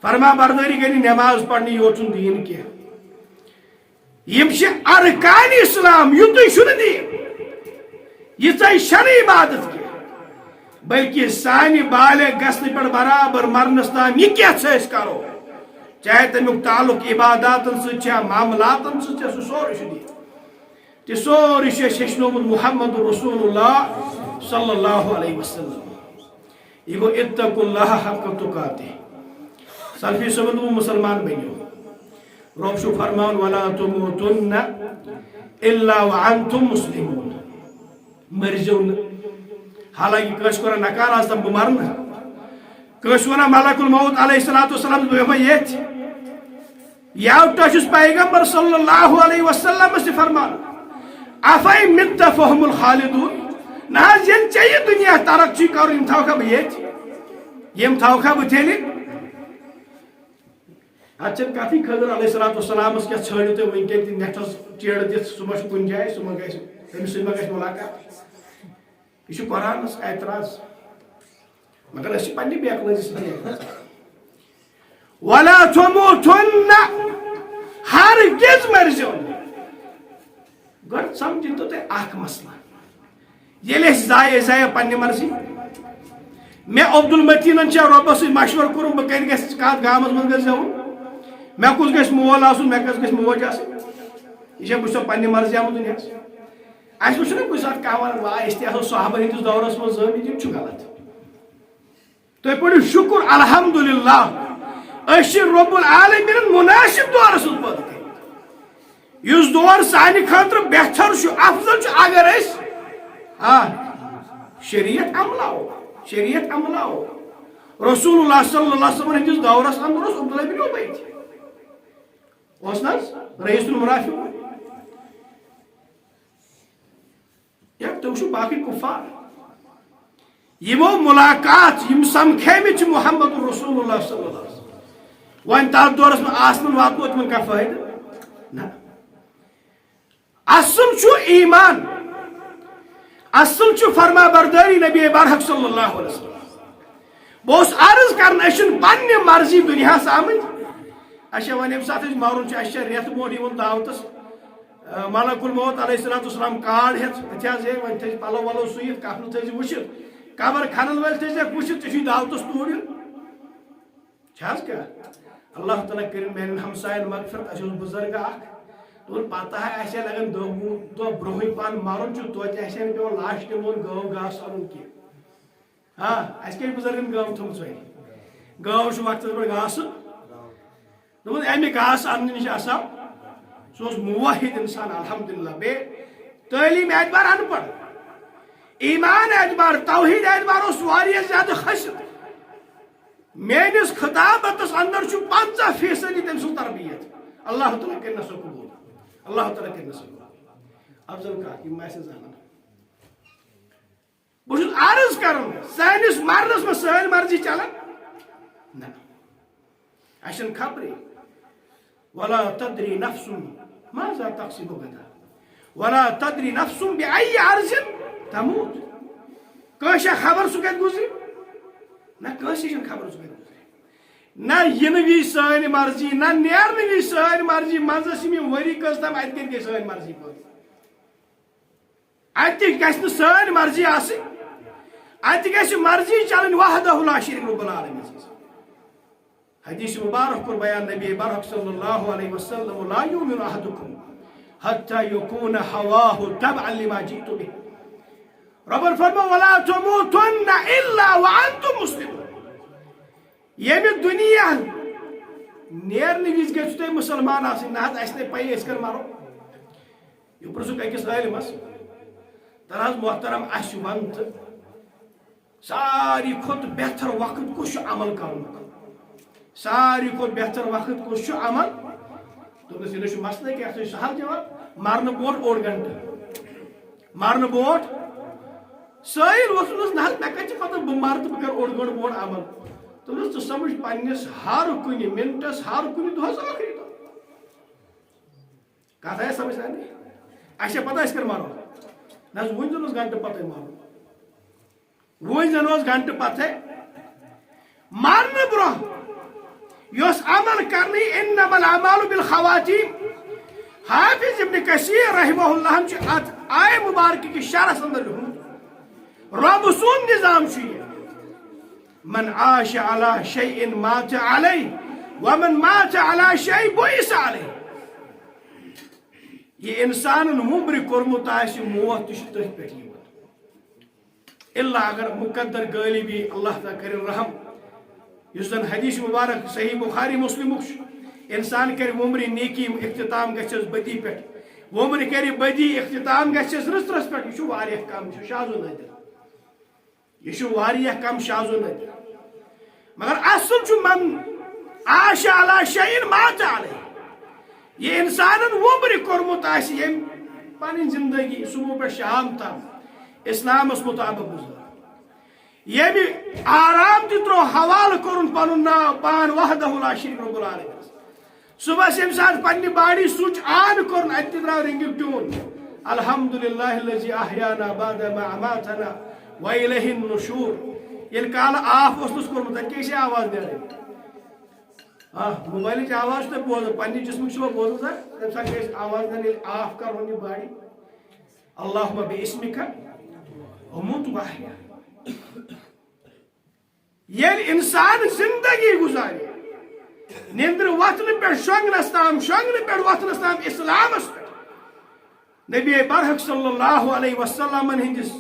فرما بردٲری گٔے نہٕ نماز پرنہِ یوت چھُنہٕ دیٖن کینٛہہ۔ یِم چھِ ارکان اسلام، یُتُے چھُنہٕ دیٖن۔ یہِ ژاے چھَنہٕ عبادت کینٛہہ، بلکہِ سانہِ بالغ گژھنہٕ پٮ۪ٹھ برابر مرنس تام یہِ کینٛہہ ژھا أسۍ کرو، چاہے تمیُک تعلق عباداتن سۭتۍ چھا، معاملاتن سۭتۍ چھا، سُہ سورُے چھُ دیٖن۔ تہِ سورُے چھُ اَسہِ ہیٚچھنومُت محمد رسول اللہ صلی اللہ علیہ وسلم۔ یہِ گوٚو اتقوا اللہ حق تقاته۔ سلفی صٲبن دوٚپ، "مُسلمان بٔنِو۔" رۄب چھُ فرماوان، "ولا تموتن الا وانتم مسلمون۔" مٔرۍزیو نہٕ۔ حالانکہ کٲنٛسہِ کوٚرا نکار آز تام بہٕ مرٕ نہٕ۔ کٲنٛسہِ وَنان ملک الموت علیہ الصلوۃ والسلام، "بہٕ بیٚہمہ ییٚتھۍ۔" یوٕ تۄہہِ چھُس پیغمبر صلی اللہ علیہ وسلمس تہِ فرمان، "افین مت فہم الخالدون"، نہ حظ، ییٚلہِ ژےٚ یہِ دُنیا ترک چھُے کرُن، یِم تھاوکھا بہٕ ییٚتہِ؟ یِم تھاوکھا بہٕ تیٚلہِ؟ اتھ چھنہٕ کتھٕے، خضر علیہ الصلوۃ والسلامس کیٛاہ ژھٲنٛڈِو تُہۍ وٕنکیٚن تہِ نیٹھس چیڑٕ دِتھ، سُہ ما چھُ کُنہِ جایہِ، سُہ ما گژھِ، تٔمِس سۭتۍ ما گژھِ ملاقات؟ یہِ چھُ قرآنس اعتراض۔ مگر أسۍ چھِ پننہِ بے عقلٲزی سۭتۍ بے عقل۔ ولا تموتن، ہرگز مٔرزیو نہٕ۔ گۄڈٕ سمجھِو تُہۍ اکھ مسلہٕ۔ ییٚلہِ أسۍ زایہِ، أسۍ زایہِ پننہِ مرضی۔ مےٚ عبدالمتینن چھا رۄبس سۭتۍ مشورٕ کوٚرمُت، بہٕ کتہِ گژھٕ، کتھ گامس منٛز گژھٕ زٮ۪وُن؟ مےٚ کُس گژھِ مول آسُن، مےٚ کُس گژھِ موج آسٕنۍ؟ یہِ چھا، بہٕ چھُسا پننہِ مرضی آمُت دُنیاہس؟ اسہِ وُچھ نہ کُنہِ ساتہٕ کانٛہہ ونان، "واے، أسۍ تہِ آسو صحابن ہٕنٛدِس دورس منٛز زٲمٕتۍ"، یِم چھِ غلط۔ تُہۍ پٔرِو شُکُر الحمدللہ، أسۍ چھِ رب العالمینن مناسب دورس منٛز پٲدٕ کٔرمٕتۍ۔ یُس دور سانہِ خٲطرٕ بہتر چھُ، افضل چھُ، اگر أسۍ، آ، شریعت عملاوو، شریعت عملاوو۔ رسول اللہ صلی اللہ علیہ وسلم ہٕنٛدِس دورس اندر اوس عبداللہ بن ابی تہِ۔ اوس نہ حظ؟ رئیس المنافقون۔ یا تُہۍ وٕچھِو باقٕے کُفار۔ یِمو ملاقات، یِم سمکھیمٕتۍ چھِ محمد رسول اللہ صلی اللہ علیہ وسلم۔ وۄنۍ تتھ دورس منٛز آسنن واتنو تِمن کانٛہہ فٲیدٕ؟ نہ۔ اصل چھُ ایمان، اصل چھُ فرما بردٲری نبی برحق صلی اللہ علیہ وسلم۔ بہٕ اوسُس عرض کران، أسۍ چھِنہٕ پننہِ مرضی دُنیاہس آمٕتۍ۔ اچھا، وۄنۍ ییٚمہِ ساتہٕ أسۍ مرُن چھُ، اَسہِ چھا رٮ۪تھ برونٛٹھ یِوان دعوتس، آ، ملک الموت علیہ الصلوۃ والسلام کارڈ ہٮ۪تھ، أتھۍ حظ ہے، وۄنۍ تھٲیزِ پلو ولو سُوِتھ، کفنہٕ تھٲیزِ وٕچھِتھ، قبر کھنن وٲلۍ تھٲیزِ وٕچھِتھ، ژےٚ چھُے دعوتس توٗرۍ یُن۔ چھِ حظ کیٛاہ؟ اللہ تعالیٰ کٔرِن میٛانٮ۪ن ہمساین مغفرت۔ اَسہِ اوس بُزرگ اکھ، دوٚپُن، پتہ ہے آسہِ ہا لگان دہ وُہ دۄہ برونٛہٕے پہن مرُن چھُ، توتہِ آسہِ ہا نہٕ پٮ۪وان لاسٹہٕ دۄہن گٲو گاسہٕ اَنُن کینٛہہ۔ ہاں، اَسہِ کیٛاہ چھِ بُزرگن گٲو تھٲومٕژ وۄنۍ؟ گٲو چھُ وقتس پٮ۪ٹھ گاسہٕ۔ دوٚپُن، اَمہِ گاسہٕ اَننہٕ نِش آسان، سُہ اوس موحد انسان، الحمدللہ۔ بیٚیہِ تعلیٖم اعتبار ان پڑھ، ایمان اعتبار، توحید اعتبار اوس واریاہ زیادٕ کھٔسِتھ۔ میٲنِس خطابتس اندر چھُ پنژاہ فیصدی تٔمۍ سٕنٛز تربیت۔ اللہ تعالیٰ کٔرِنَس سۄ قبول۔ اللہ تعالیٰ کٔرِنَس سۄ قبول۔ افضل کاک، یِم آسہِ زانان۔ بہٕ چھُس عرض کران، سٲنِس مرنس منٛز سٲنۍ مرضی چلان؟ نہ۔ اَسہِ چھَنہٕ خبرٕے۔ ولا تدری نفس ماذا تکسب غدا، ولا تدری نفس بأی ارض تموت۔ کٲنٛسہِ چھا خبر سُہ کتہِ گُزرِ؟ نہ، کٲنٛسہِ چھَنہٕ خبر سُہ کتہِ گُزرِ۔ نہ یِنہٕ وِزِ سٲنۍ مرضی، نہ نیرنہٕ وِزِ سٲنۍ مرضی، منٛزس یِم یِم ؤری کٔژ تام اَتہِ کَتہِ گٔے سٲنۍ مرضی پٲدٕ؟ اَتہِ گژھِ نہٕ سٲنۍ مرضی آسٕنۍ، اَتہِ گژھِ مرضی چلٕنۍ وحدہ لا شریک رب العالمین سٕنٛز۔ حدیث مبارک کوٚر بیان نبی برحق صلی اللہ علیہ وسلم، لا یؤمن احدکم حتی یکون ہواہ تبعا لما جئت بہ۔ ربن فرمو، ولا تموتن الا وانتم مسلمون۔ ییٚمہِ دُنیا نیرنہٕ وِزِ گژھِو تُہۍ مُسلمان آسٕنۍ، نہ حظ اَسہِ نے پَیی أسۍ کر مَرو۔ یہِ پرٛژھُکھ أکِس عٲلمَس، دَپان حظ محترم، اَسہِ وَن تہٕ ساروی کھۄتہٕ بہتر وقت کُس چھُ عمل کَرُن؟ ساروی کھۄتہٕ بہتر وقت کُس چھُ عمل؟ دوٚپنَس، یہِ نہ چھُ مسلہٕ کینٛہہ، اَتھ چھُ سہل جواب، مَرنہٕ برونٛٹھ اوٚڑ گھنٹہٕ۔ مَرنہٕ برونٛٹھ سٲیِل ووٚتھُن اوس، نہ حظ، مےٚ کَتہِ چھِ پَتہ بہٕ مَرٕ تہٕ بہٕ کَرٕ اوٚڑ گھنٹہٕ برونٛٹھ عمل۔ دوٚپنَس، ژٕ سَمٕجھ پنٛنِس ہر کُنہِ مِنٹَس، ہر کُنہِ دۄہَس ٲخری دۄہ۔ کَتھ آیا سَمٕجھ سارنٕے؟ اَسہِ چھےٚ پَتہ أسۍ کَر مَرو؟ نہ حظ، وٕنۍ زَن اوس گھنٹہٕ پَتَے مَرُن۔ وۄنۍ زن اوس گھنٹہٕ پتھے۔ مرنہٕ برونٛہہ یۄس عمل کرنی، انما الاعمال بالخواتیم۔ حافظ ابن کثیر رحمہ اللہ چھُ اتھ آیہ مبارکہ کِس شرحس اندر لیوٗکھمُت، رۄب سُنٛد نظام چھُ یہِ، من عاش علی شیء مات علیہ، ومن مات علی شیء بعث علیہ۔ یہِ انسانن وُمرِ کوٚرمُت آسہِ، موت تہِ چھُ تٔتھۍ پٮ۪ٹھ یِوان۔ الا اگر مقدر غالب یی، اللہ تعالیٰ کٔرِن رحم۔ یُس زن حدیث مبارک صحیح بخاری مسلمُک چھُ، انسان کرِ وُمرِ نیکی، اختتام گژھٮ۪س بدی پٮ۪ٹھ، وُمرِ کرِ بدی، اختتام گژھٮ۪س رٕژرس پٮ۪ٹھ، یہِ چھُ واریاہ کم، یہِ چھُ شاذ و نادر۔ یہِ چھُ واریاہ کم، شاذ و نادر۔ مگر اصل چھُ من عاش علی شیء مات علیہ۔ یہِ انسانن وُمرِ کوٚرمُت آسہِ، ییٚمۍ پنٕنۍ زندگی صبح پٮ۪ٹھ شام تام اسلامس مطابق گُزٲر، ییٚمہِ آرام تہِ ترٛوو، حوالہٕ کوٚرُن پنُن ناو پان وحدہ لا شریک رب العالمینس۔ صبحس ییٚمہِ ساتہٕ پننہِ باڈی سُچ آن کوٚرُن، اتہِ تہِ درٛاو رنگیُک ٹیون، الحمدللہ الذی احیانا بعد ما اماتنا و الیہ النشور۔ ییٚلہِ کالہٕ آف اوسنس کوٚرمُت، تتہِ کیٛاہ چھِ آواز نیران؟ آ، موبایلٕچ آواز چھِ تۄہہِ بوزان، پننہِ جسمٕچ چھِوا بوزان سا؟ تمہِ ساتہٕ چھِ أسۍ آواز نیران، ییٚلہِ آف کرون یہِ باڈی، اللہم باسمک اموت و احیا۔ ییٚلہِ انسان زندگی گُزارِ، نیٚندرِ وۄتھنہٕ پٮ۪ٹھ شۄنٛگنس تام، شۄنٛگنہٕ پٮ۪ٹھ وۄتھنس تام اسلامس پٮ۪ٹھ، نبی برحق صلی اللہ علیہ وسلمن ہٕنٛدِس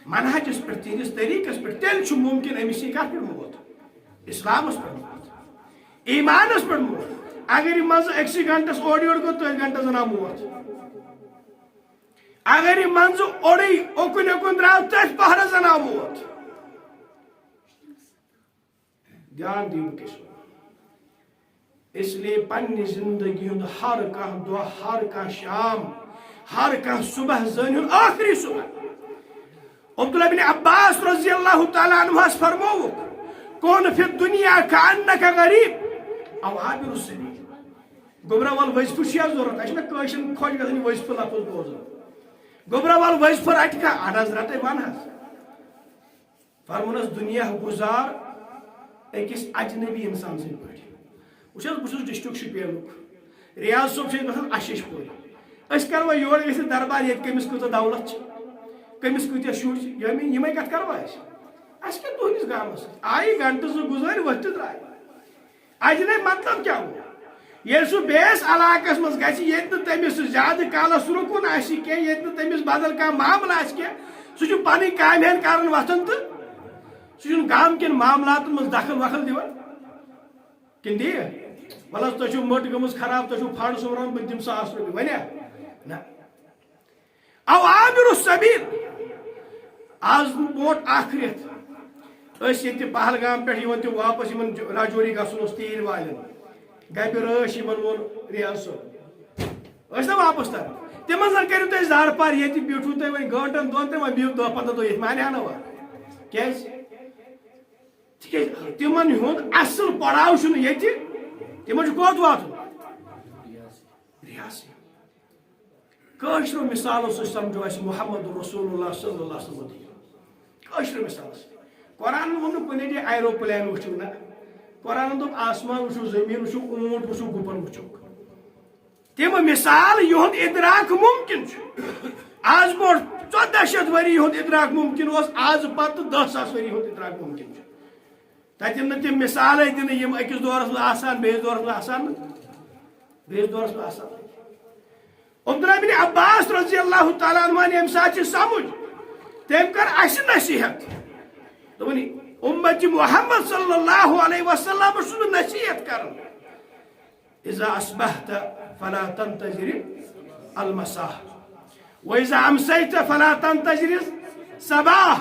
منہجس پٮ۪ٹھ، تِہنٛدِس طریٖقس پٮ۪ٹھ، تیٚلہِ چھُ مُمکِن أمِس یی کتھ پٮ۪ٹھ موت؟ اسلامس پٮ۪ٹھ موت، ایمانس پٮ۪ٹھ موت۔ اگر یہِ منٛزٕ أکسٕے گھنٹس اورٕ یورٕ گوٚو، تٔتھۍ گھنٹس زن آو موت۔ اگر یہِ منٛزٕ اوٚڑُے اوٚکُن یوٚکُن درٛاو، تٔتھۍ پہرس زن آو موت۔ جان دیو کس۔ اس لیے پننہِ زندگی ہُنٛد ہر کانٛہہ دۄہ، ہر کانٛہہ شام، ہر کانٛہہ صبح زٲنِو ٲخری صبح۔ عبداللہ بن عباس رضی اللہ تعالیٰ عنہس فرمووُکھ، "کن فی الدنیا کأنک غریب او عابر السبیل۔" گوٚبرا، ول وظیفہٕ چھُ یا ضروٗرت، اَسہِ چھُنہ کٲشرٮ۪ن خۄش گژھان یہِ وظیفہٕ لفظ بوزُن۔ گوٚبرا، ول وظیفہٕ رٹہِ کانٛہہ، اَہن حظ، رٹے وَن حظ۔ فرمونس، دُنیا گُزار أکِس اجنبی انسان سٕنٛدۍ پٲٹھۍ۔ وٕچھ حظ، بہٕ چھُس ڈسٹرکٹ شُپینُک، ریاض صٲب چھِ أسۍ باسان اَشِش پورِ۔ أسۍ کَروا یور گٔژھِتھ دربار ییٚتہِ کٔمِس کۭژاہ دولت چھِ، کٔمِس کۭتیٛاہ شُرۍ چھِ، ییٚمہِ، یِمَے کَتھ کَروا أسۍ؟ اَسہِ کیٛاہ تُہٕنٛدِس گامَس سۭتۍ؟ آیہِ گھنٹہٕ زٕ گُزٲرۍ ؤتھۍ تہٕ درٛاے۔ اجنبی مطلب کیٛاہ گوٚو؟ ییٚلہِ سُہ بیٚیِس علاقس منٛز گژھِ، ییٚتہِ نہٕ تٔمِس زیادٕ کالس رُکُن آسہِ کینٛہہ، ییٚتہِ نہٕ تٔمِس بدل کانٛہہ معاملہٕ آسہِ کینٛہہ، سُہ چھُ پنٕنۍ کامہِ ہن کران وۄتھان تہٕ سُہ چھُنہٕ گامہٕ کٮ۪ن معاملاتن منٛز دخل وخل دِوان۔ کِنہٕ دِیہِ؟ وَلہٕ حظ، تۄہہِ چھُو مٔٹ گٔمٕژ خراب، تۄہہِ چھُو فنڈ سومبران، بہٕ دِمہٕ ساس رۄپیہِ، وَنیا؟ نہ۔ او عابر السبیل۔ آز برونٛٹھ اکھ رٮ۪تھ ٲسۍ ییٚتہِ پہلگام پٮ۪ٹھ یِوان تِم واپس، یِمن جو-، راجوری گژھُن اوس تیٖرۍ والٮ۪ن۔ گبہِ رٲچھ یِمن ووٚن ریاض صٲب۔ ٲسۍ نا واپس تران؟ تِمن زن کٔرِو تُہۍ زارٕ پار، ییٚتہِ بیٖٹھِو تُہۍ وۄنۍ گٲنٛٹن دۄن تہٕ وۄنۍ بِہِو دَہ پنٛداہ دۄہ ییٚتہِ، مانہِ ہا نہٕ وۄنۍ؟ کیٛازِ؟ تِکیٛازِ تِمن ہُنٛد اصل پڑاو چھُنہٕ ییٚتہِ، تِمن چھُ کوٚت واتُن؟ ریاض۔ کٲشرو مثالو سۭتۍ سمجھو اسہِ محمد رسول اللہ صلی اللہ علیہ وسلم۔ کٲشرو مثالو سۭتۍ۔ قرآنن ووٚن نہٕ کُنے جایہِ ایروپلین وٕچھِو نہ۔ قرآنن دوٚپ آسمان وٕچھِو، زٔمیٖن وٕچھِو، اوٗنٹ وٕچھِو، گُپن وٕچھِو۔ تِم مثال یِہُنٛد ادراک ممکن چھُ۔ آز برونٛٹھ ژۄداہ شیٚتھ ؤری یِہُنٛد ادراک ممکن اوس، آز پتہٕ دَہ ساس ؤری یِہُنٛد ادراک ممکن چھُ۔ تتٮ۪ن نہٕ تِم مثالے دِنہٕ یِم أکِس دورس منٛز آسان، بیٚیِس دورس منٛز آسان نہٕ، بیٚیِس دورس منٛز آسان۔ عبداللہ بن عباس رضی اللہ تعالیٰ عنہ ییٚمہِ ساتہٕ چھِ سمجھ، تٔمۍ کٔر اَسہِ نصیحت۔ دوٚپُن، امت محمد صلی اللہ علیہ وسلم چھُس بہٕ نصیحت کران۔ اذا اصبحت فلا تنتظر المساء، واذا امسیت فلا تنتظر الصباح۔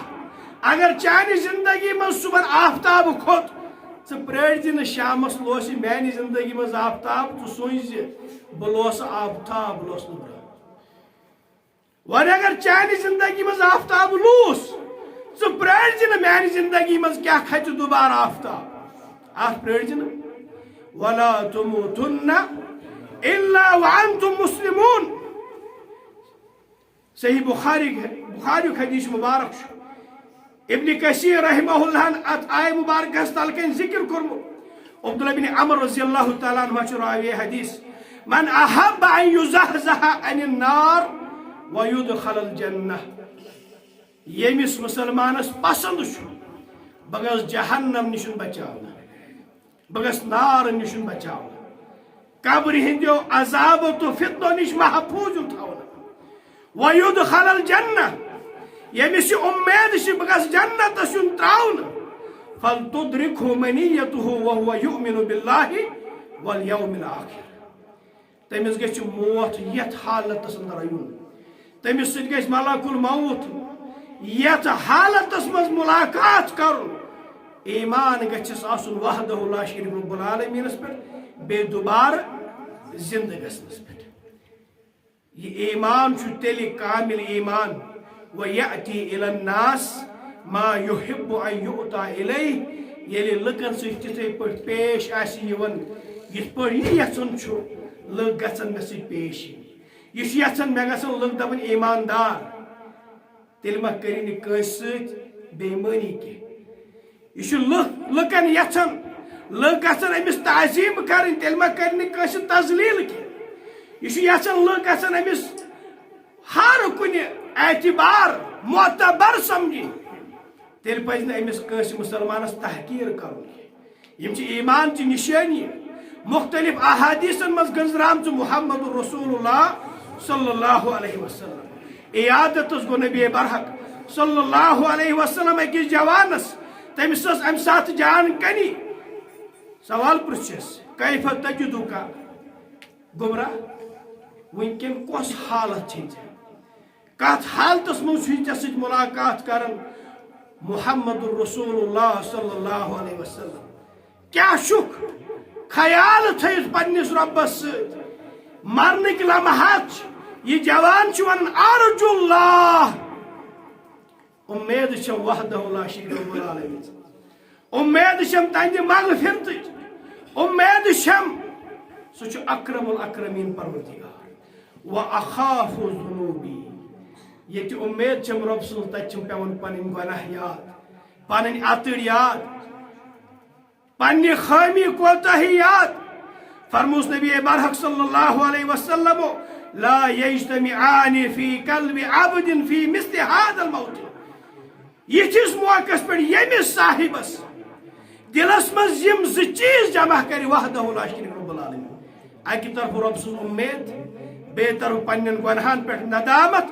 اگر چانہِ زندگی منٛز صبحن آفتاب کھوٚت، ژٕ پرٛٲرۍ زِ نہٕ شامس لوسہِ میانہِ زندگی منٛز آفتاب، ژٕ سوٗنچ زِ بہٕ لوسہٕ آفتاب، لوسہٕ نہٕ برٛونٛہہ۔ وۄنۍ اگر چانہِ زندگی منٛز آفتاب لوٗس، ژٕ پرٛٲرۍ زِ نہٕ میانہِ زندگی منٛز کیٛاہ کھژِ دوبارٕ آفتاب۔ اَتھ پرٛٲرۍ زِ نہٕ۔ ولا تموتن الا وانتم مسلمون۔ صحیح بخاری، بخاری حدیث مبارک چھُ۔ ابن کثیر رحمہ اللہ ہن اتھ آیہ مبارکس تل کن ذکر کوٚرمُت۔ عبداللہ بن عمر رضی اللہ تعالیٰ عنہ چھُ راوی حدیث، "من احب ان یزحزح عن النار ویدخل الجنہ"۔ ییٚمِس مسلمانس پسند چھُ بہٕ گژھٕ جہنم نِش بچاونہٕ، بہٕ گژھٕ نار نِش بچاونہٕ، قبرِ ہٕنٛدیو عذابو تہٕ فتنو نِش محفوٗظ یُن تھاونہٕ۔ وَيُدْخَلَ الْجَنَّةَ، ییٚمِس یہِ اُمید چھِ بہٕ گژھٕ جنتس یُن تراونہٕ، فَلْتُدْرِكْهُ مَنِيَّتُهُ وَهُوَ يُؤْمِنُ بِاللَّهِ وَالْيَوْمِ الْآخِرِ۔ تٔمِس گژھِ موت یتھ حالتس اندر یُن۔ تٔمِس سۭتۍ گژھِ ملک الموت یتھ حالتس منٛز ملاقات کرُن۔ ایمان گژھٮ۪س آسُن وحدہ لا شریک رب العالمینس پٮ۪ٹھ، بیٚیہِ دوبارٕ زندٕ گژھنس پٮ۪ٹھ۔ یہِ ایمان چھُ تیٚلہِ کامل ایمان۔ وَيَأْتِي إِلَى النَّاسِ مَا يُحِبُّ أَن يُؤْتَى إِلَيْهِ۔ ییٚلہِ لُکن سۭتۍ تِتھے پٲٹھۍ پیش آسہِ یِوان، یِتھ پٲٹھۍ یہِ یژھان چھُ، لُکھ گژھن مےٚ سۭتۍ پیش یِنۍ۔ یہِ چھُ یژھان مےٚ گژھن لُکھ دپٕنۍ ایماندار۔ تیٚلہِ ما کٔرِنۍ کٲنٛسہِ سۭتۍ بے ایمٲنی کینٛہہ۔ یہِ چھُ لُکھ، لُکن یژھان، لُکھ گژھن أمِس تعظیٖم کرٕنۍ، تیٚلہِ ما کرِ نہٕ کٲنٛسہِ تذلیٖل کینٛہہ۔ یہِ چھُ یژھان لُکھ گژھن أمِس ہر کُنہِ اعتبار معتبر سمجھٕنۍ، تیٚلہِ پزِ نہٕ أمِس کٲنٛسہِ مُسلمانس تحقیٖر کرُن کینٛہہ۔ یِم چھِ ایمان چہِ نشٲنی، مختلف احادیثن منٛز گٔنٛزراومژٕ محمد رسول اللہ صلی اللہ علیہ وسلم۔ عیادتس گوٚو نبی برحق صلی اللہ علیہ وسلم أکِس جوانس، تٔمِس ٲس امہِ ساتہٕ جان کنی۔ سوال پرٛژھس، کیف تجدک؟ گوٚبرا، وٕنکٮ۪ن کۄس حالت چھے ژےٚ؟ کتھ حالتس منٛز چھُے ژےٚ سۭتۍ ملاقات کران محمد رسول اللہ صلی اللہ علیہ وسلم؟ کیٛاہ چھُکھ خیال تھٲیِتھ پننِس رۄبس سۭتۍ؟ مرنٕکۍ لمحات چھِ، یہِ جوان چھُ ونان، "ارجو اللہ"۔ اُمید چھم وحدہ لا شریک رب العالمین۔ اُمید چھم تہنٛدِ مغفرتٕچ۔ اُمید چھم، سُہ چھُ اکرم الاکرمین پروردگار۔ و اخاف ذنوبی۔ ییٚتہِ اُمید چھم رۄب سٕنٛز، تتہِ چھم پٮ۪وان پنٕنۍ گۄناہ یاد، پنٕنۍ اتٕرۍ یاد، پننہِ خٲمی کوتاہی یاد۔ فرموس نبی برحق صلی اللہ علیہ وسلم، "لا یجتمعان فی قلب عبد فی مثل هذا الموت"۔ یِتھِس موقعس پٮ۪ٹھ ییٚمِس صاحبس دِلس منٛز یِم زٕ چیٖز جمع کرِ، وحدہ لا شریک رب العالمین، اکہِ طرفہٕ رۄب سٕنٛز اُمید، بیٚیہِ طرفہٕ پننٮ۪ن گۄنہن پٮ۪ٹھ ندامت،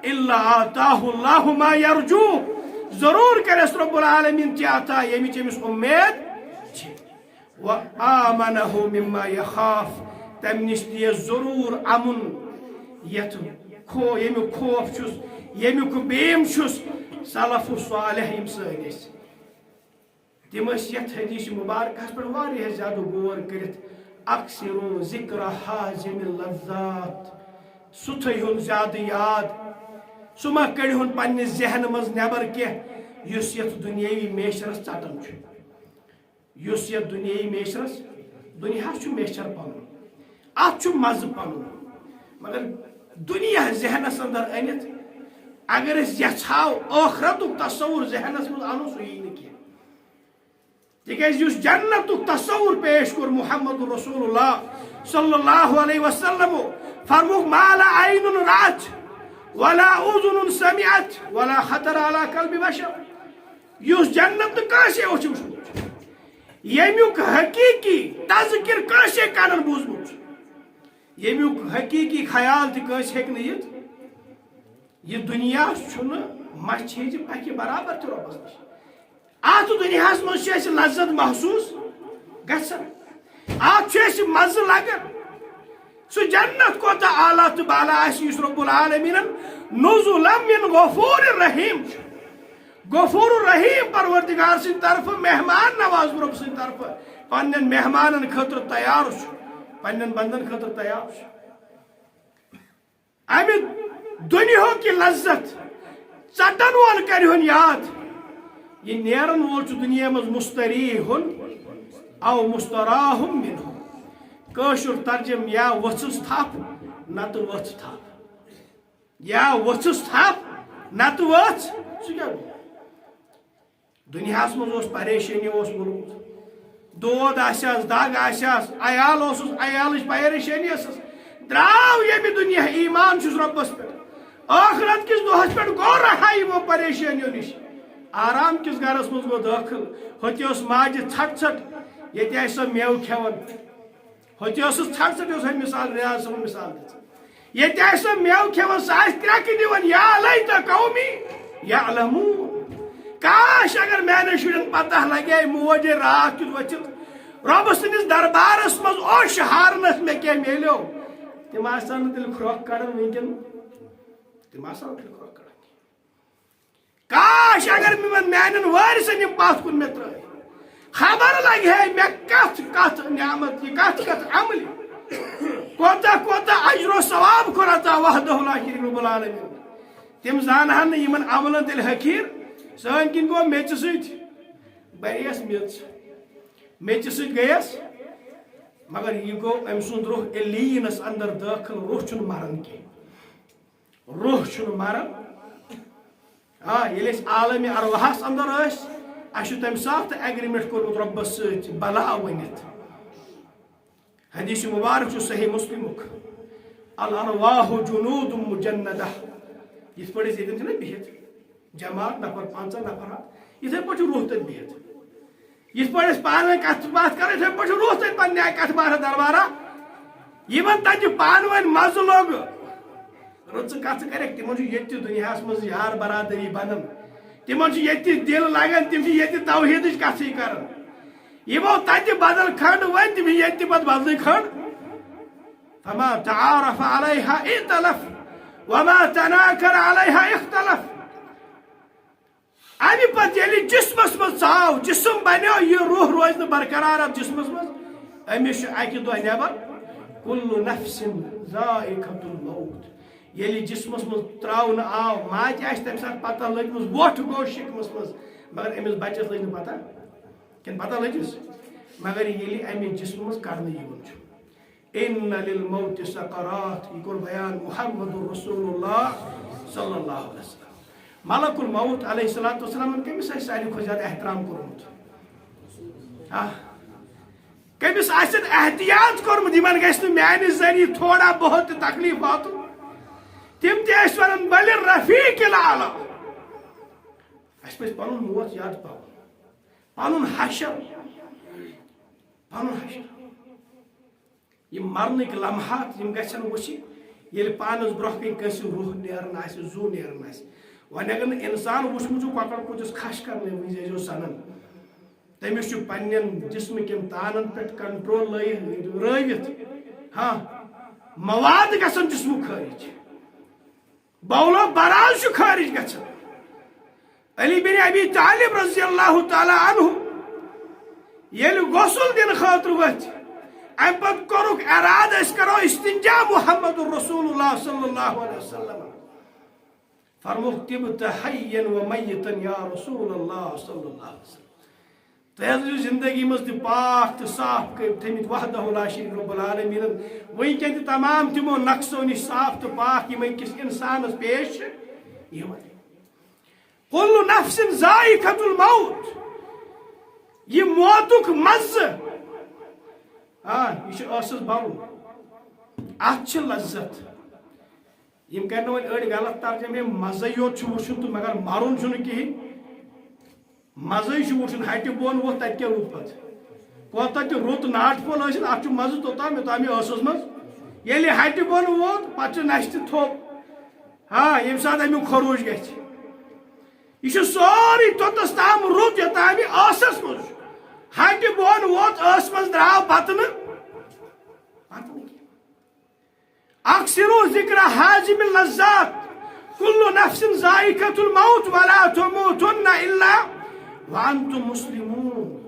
الا آتاہ اللہ ما یرجو، ضروٗر کرٮ۪س رب العالمین تہِ عطا، ییٚمِچ أمِس اُمید چھِ۔ و آمنہ مما یخاف، تمہِ نِش دِیَس ضروٗر امُن، یتھ کھو-، ییٚمیُک خوف چھُس، ییٚمیُک بیم چھُس۔ سلف صالح یِم سٲنۍ ٲسۍ، تِم ٲسۍ یتھ حدیث مبارکس پٮ۪ٹھ واریاہ زیادٕ غور کٔرِتھ، "اکثروا ذکر حازم اللذات"، سُہ تھٲیہُن زیادٕ یاد، سُہ مہ کٔڑہُن پننہِ ذہنہٕ منٛز نٮ۪بر کینٛہہ، یُس یتھ دُنیٲوی میچھرس ژٹان چھُ، یُس یتھ دُنیٲوی میچھرس، دُنیاہس چھُ میچھر پنُن، اتھ چھُ مزٕ پنُن، مگر دُنیا ذہنس اندر أنِتھ اگر أسۍ یژھاو ٲخرتُک تصور ذہنس منٛز انو، سُہ یی نہٕ کینٛہہ۔ تِکیازِ یُس جنتُک تصور پیش کوٚر محمد رسول اللہ صلی اللہ علیہ وسلم، فرمووُکھ، "ما لا عین رأت ولا اذن سمعت ولا خطر علی قلب بشر"۔ یُس جنت نہٕ کٲنٛسے اوس وُچھمُت، ییٚمیُک حقیٖقی تذکر کٲنٛسے کانن بوٗزمُت، ییٚمیُک حقیٖقی خیال تہِ کٲنٛسہِ ہیٚکہِ نہٕ یِتھ۔ یہِ دُنیا چھُنہٕ مَچھِ ہِنٛزِ پَکھِ برابر تہِ رۄبَس نِش۔ اَتھ دُنیاہَس منٛز چھِ اَسہِ لذت محسوٗس گژھان، اَتھ چھُ اَسہِ مَزٕ لگان۔ سُہ جنت کوتاہ اعلیٰ تہٕ بالا آسہِ، یُس رب العالمینن نزلا من غفور رحیم چھُ۔ غفور رحیم پروردگار سٕنٛدِ طرفہٕ، مہمان نواز رب سٕنٛدِ طرفہٕ پننٮ۪ن مہمانن خٲطرٕ تیار چھُ، پننٮ۪ن بندن خٲطرٕ تیار چھُ۔ امہِ دُنیاہُک یہِ لذت ژٹن وول کرِہُن یاد، یہِ نیرن وول چھُ دُنیا منٛز مستریحُن او مستراحم منہ۔ کٲشُر ترجمہٕ، یا ؤژھٕس تھپھ نتہٕ ؤژھ تھپھ، یا ؤژھٕس تھپھ نتہٕ ؤژھ۔ سُہ کیٛاہ گوٚو؟ دُنیاہَس منٛز اوس پریشٲنی اوس گوٚمُت، دود آسیٛاس، دگ آسیٛاس، عیال اوسُس، عیالٕچ پریشٲنی ٲسٕس۔ درٛاو ییٚمہِ دُنیا، ایمان چھُس رۄبَس پٮ۪ٹھ، ٲخرت کِس دۄہَس پٮ۪ٹھ گوٚو رہا یِمو پریشٲنیو نِش۔ آرام کِس گرَس منٛز گوٚو دٲخل۔ ہوٚتہِ ٲس ماجہِ ژھٹھ ژھٹھ، ییٚتہِ آسہِ سۄ مٮ۪وٕ کھٮ۪وان۔ ہوٚتہِ ٲسٕس ژھٹھ ژھٹھ، یۄس أمۍ مثال، ریاض صٲبن مثال دِژ۔ ییٚتہِ آسہِ سۄ مٮ۪وٕ کھٮ۪وان، سۄ آسہِ کرٛٮ۪کہٕ دِوان، "یا لیت قومی یعلمون"۔ کاش اگر میانٮ۪ن شُرٮ۪ن پتہ لگہِ ہے، موج ییٚلہِ راتھ کیُتھ ؤتھِتھ رۄبہٕ سٕنٛدِس دربارس منٛز اوٚش ہارنس مےٚ کینٛہہ میلیو، تِم آسہٕ ہن نہٕ تیٚلہِ کھرٛۄکھ کڑان وٕنکٮ۪ن، تِم آسہٕ ہن نہٕ تیٚلہِ کھرٛۄکھ کڑان کینٛہہ۔ کاش اگر میون، میانٮ۪ن وٲرثن یِم پتھ کُن مےٚ ترٲے، خبر لگہِ ہے مےٚ کتھ کتھ نعمت، یہِ کتھ کتھ عملہِ، کوتاہ کوتاہ اجر و ثواب کوٚر عطا وحدہ لا شریک رب العالمین۔ تِم زانہن نہٕ یِمن عملن تیٚلہِ حقیٖر۔ سٲنۍ کِنۍ گوٚو میٚژِ سۭتۍ، بریس میٚژ، میٚژِ سۭتۍ گٔیس، مگر یہِ گوٚو أمۍ سُنٛد روح علیٖنس اندر دٲخل، روح چھُنہٕ مران کینٛہہ۔ روح چھُنہٕ مران۔ آ، ییٚلہِ أسۍ عالمِ ارواحس اندر ٲسۍ، اَسہِ چھُ تَمہِ ساتہٕ agreement کوٚرمُت رۄبَس سۭتۍ، بلا ؤنِتھ۔ حدیث مبارک چھُ صحیح مسلمُک، "الارواح جنود مجندہ"۔ یِتھ پٲٹھۍ أسۍ ییٚتٮ۪ن چھِنہ بِہِتھ، جماعت نفر پنٛژاہ نفر ہا، یِتھَے پٲٹھۍ چھُ روح تَتہِ بِہِتھ۔ یِتھ پٲٹھۍ أسۍ پانہٕ ؤنۍ کتھ باتھ کرو، یِتھے پٲٹھۍ چھُ روح تتہِ پننہِ آیہِ کتھ باتھ دربارہ۔ یِمن تتہِ پانہٕ ؤنۍ مزٕ لوٚگ، رٕژٕ کتھٕ کرکھ، تِمن چھُ ییٚتہِ تہِ دُنیاہس منٛز یار برادری بنان، تِمن چھُ ییٚتہِ تہِ دِل لگان، تِم چھِ ییٚتہِ توحیدٕچ کتھٕے کران۔ یِمو تتہِ بدل کھنڈ ؤنۍ، تِم چھِ ییٚتہِ تہِ پتہٕ بدلٕے کھنڈ۔ فما تعارف علیہا ائتلف، وما تناکر علیہا اختلف۔ امہِ پتہٕ ییٚلہِ جسمس منٛز ژاو، جسم بنیو، یہِ روح روزِ نہٕ برقرار اتھ جسمس منٛز، أمِس چھُ اکہِ دۄہ نٮ۪بر۔ کل نفس ذائقة الموت۔ ییٚلہِ جسمس منٛز ترٛاونہٕ آو، ماجہِ آسہِ تمہِ ساتہٕ پتہ لٔجمٕژ، وۄٹھ گوٚو شکمس منٛز، مگر أمِس بچس لٔج نہٕ پتہ۔ کِنہٕ پتہ لٔجِس؟ مگر ییٚلہِ امہِ جسمہٕ منٛز کڑنہٕ یِوان چھُ، ان للموت سکرات، یہِ کوٚر بیان محمد رسول اللہ صلی اللہ علیہ وسلم۔ ملک الموت علیہ الصلوۃ والسلام، کٔمِس آسہِ ساروی کھۄتہٕ زیادٕ احترام کوٚرمُت؟ آ، کٔمِس آسن احتیاط کوٚرمُت، یِمن گژھِ نہٕ میانہِ ذٔریعہٕ تھوڑا بہت تہِ تکلیف واتُن؟ تِم تہِ ٲسۍ ونان، بل رفیق الاعلیٰ۔ اَسہِ پزِ پنُن موت یاد پاوُن، پنُن حشر، پنُن حشر۔ یِم مرنٕکۍ لمحات، یِم گژھن وٕچھِنۍ، ییٚلہِ پانس برونٛہہ کنہِ کٲنٛسہِ روح نیران آسہِ، زُو نیران آسہِ۔ وۄنۍ اگر نہٕ انسان وٕچھمُت چھُ کۄکر کُٹھِس کھش کرنہٕ وِزِ ٲسۍزیو سنان، تٔمِس چھُ پننٮ۪ن جسمہٕ کٮ۪ن تانن پٮ۪ٹھ کنٹرول لٲیِتھ، رٲوِتھ، ہاں، مواد گژھان جسمُک خٲرج۔ بولو براز چھُ خارج گژھان۔ علی بن ابی طالب رضی اللہ تعالیٰ عنہ ییٚلہِ غسل دِنہٕ خٲطرٕ ؤتھۍ، امہِ پتہٕ کوٚرُکھ ارادٕ، أسۍ کرو استنجا محمد رسول اللہ صلی اللہ علیہ وسلم۔ فرمووُکھ، طبت حیا و میتا یا رسول اللہ صلی اللہ علیہ وسلم۔ تۄہہِ حظ ٲسِو زندگی منٛز تہِ پاک تہٕ صاف کٔرۍ تھٲمٕتۍ وحدہ لا شریک رب العالمینن۔ وٕنکٮ۪ن تہِ تمام تِمو نقصو نِش صاف تہٕ پاک یِم أکِس انسانس پیش چھِ یِوان۔ کل نفس ذائقة الموت۔ یہِ موتُک مزٕ، آ، یہِ چھُ ٲسس بَرُن۔ اتھ چھِ لذت۔ یِم کرن وۄنۍ أڑۍ غلط ترجمہٕ، ہے، مزے یوت چھُ وٕچھُن تہٕ مگر مرُن چھُنہٕ کِہیٖنۍ۔ مزے چھُ وٕچھُن، ہٹہِ بۄن ووت، تتہِ کیٛاہ روٗد پتہٕ؟ کوتاہ تہِ رُت ناٹہِ پھوٚل ٲسِتھ، اتھ چھُ مزٕ توٚتام یوٚتام یہِ ٲسس منٛز۔ ییٚلہِ ہٹہِ بۄن ووت، پتہٕ چھُ نشہِ تہِ تھوٚپ۔ ہاں، ییٚمہِ ساتہٕ امیُک خروش گژھِ۔ یہِ چھُ سورُے توٚتس تام رُت، یوٚتام یہِ ٲسس منٛز چھُ۔ ہٹہِ بۄن ووت، ٲسہٕ منٛز درٛاو، پتہٕ نہٕ، پتہٕ نہٕ کینٛہہ۔ اکثروا ذکر هاضم اللذات، کل نفس ذائقة الموت ولا تموتن الا وانتم مسلمون۔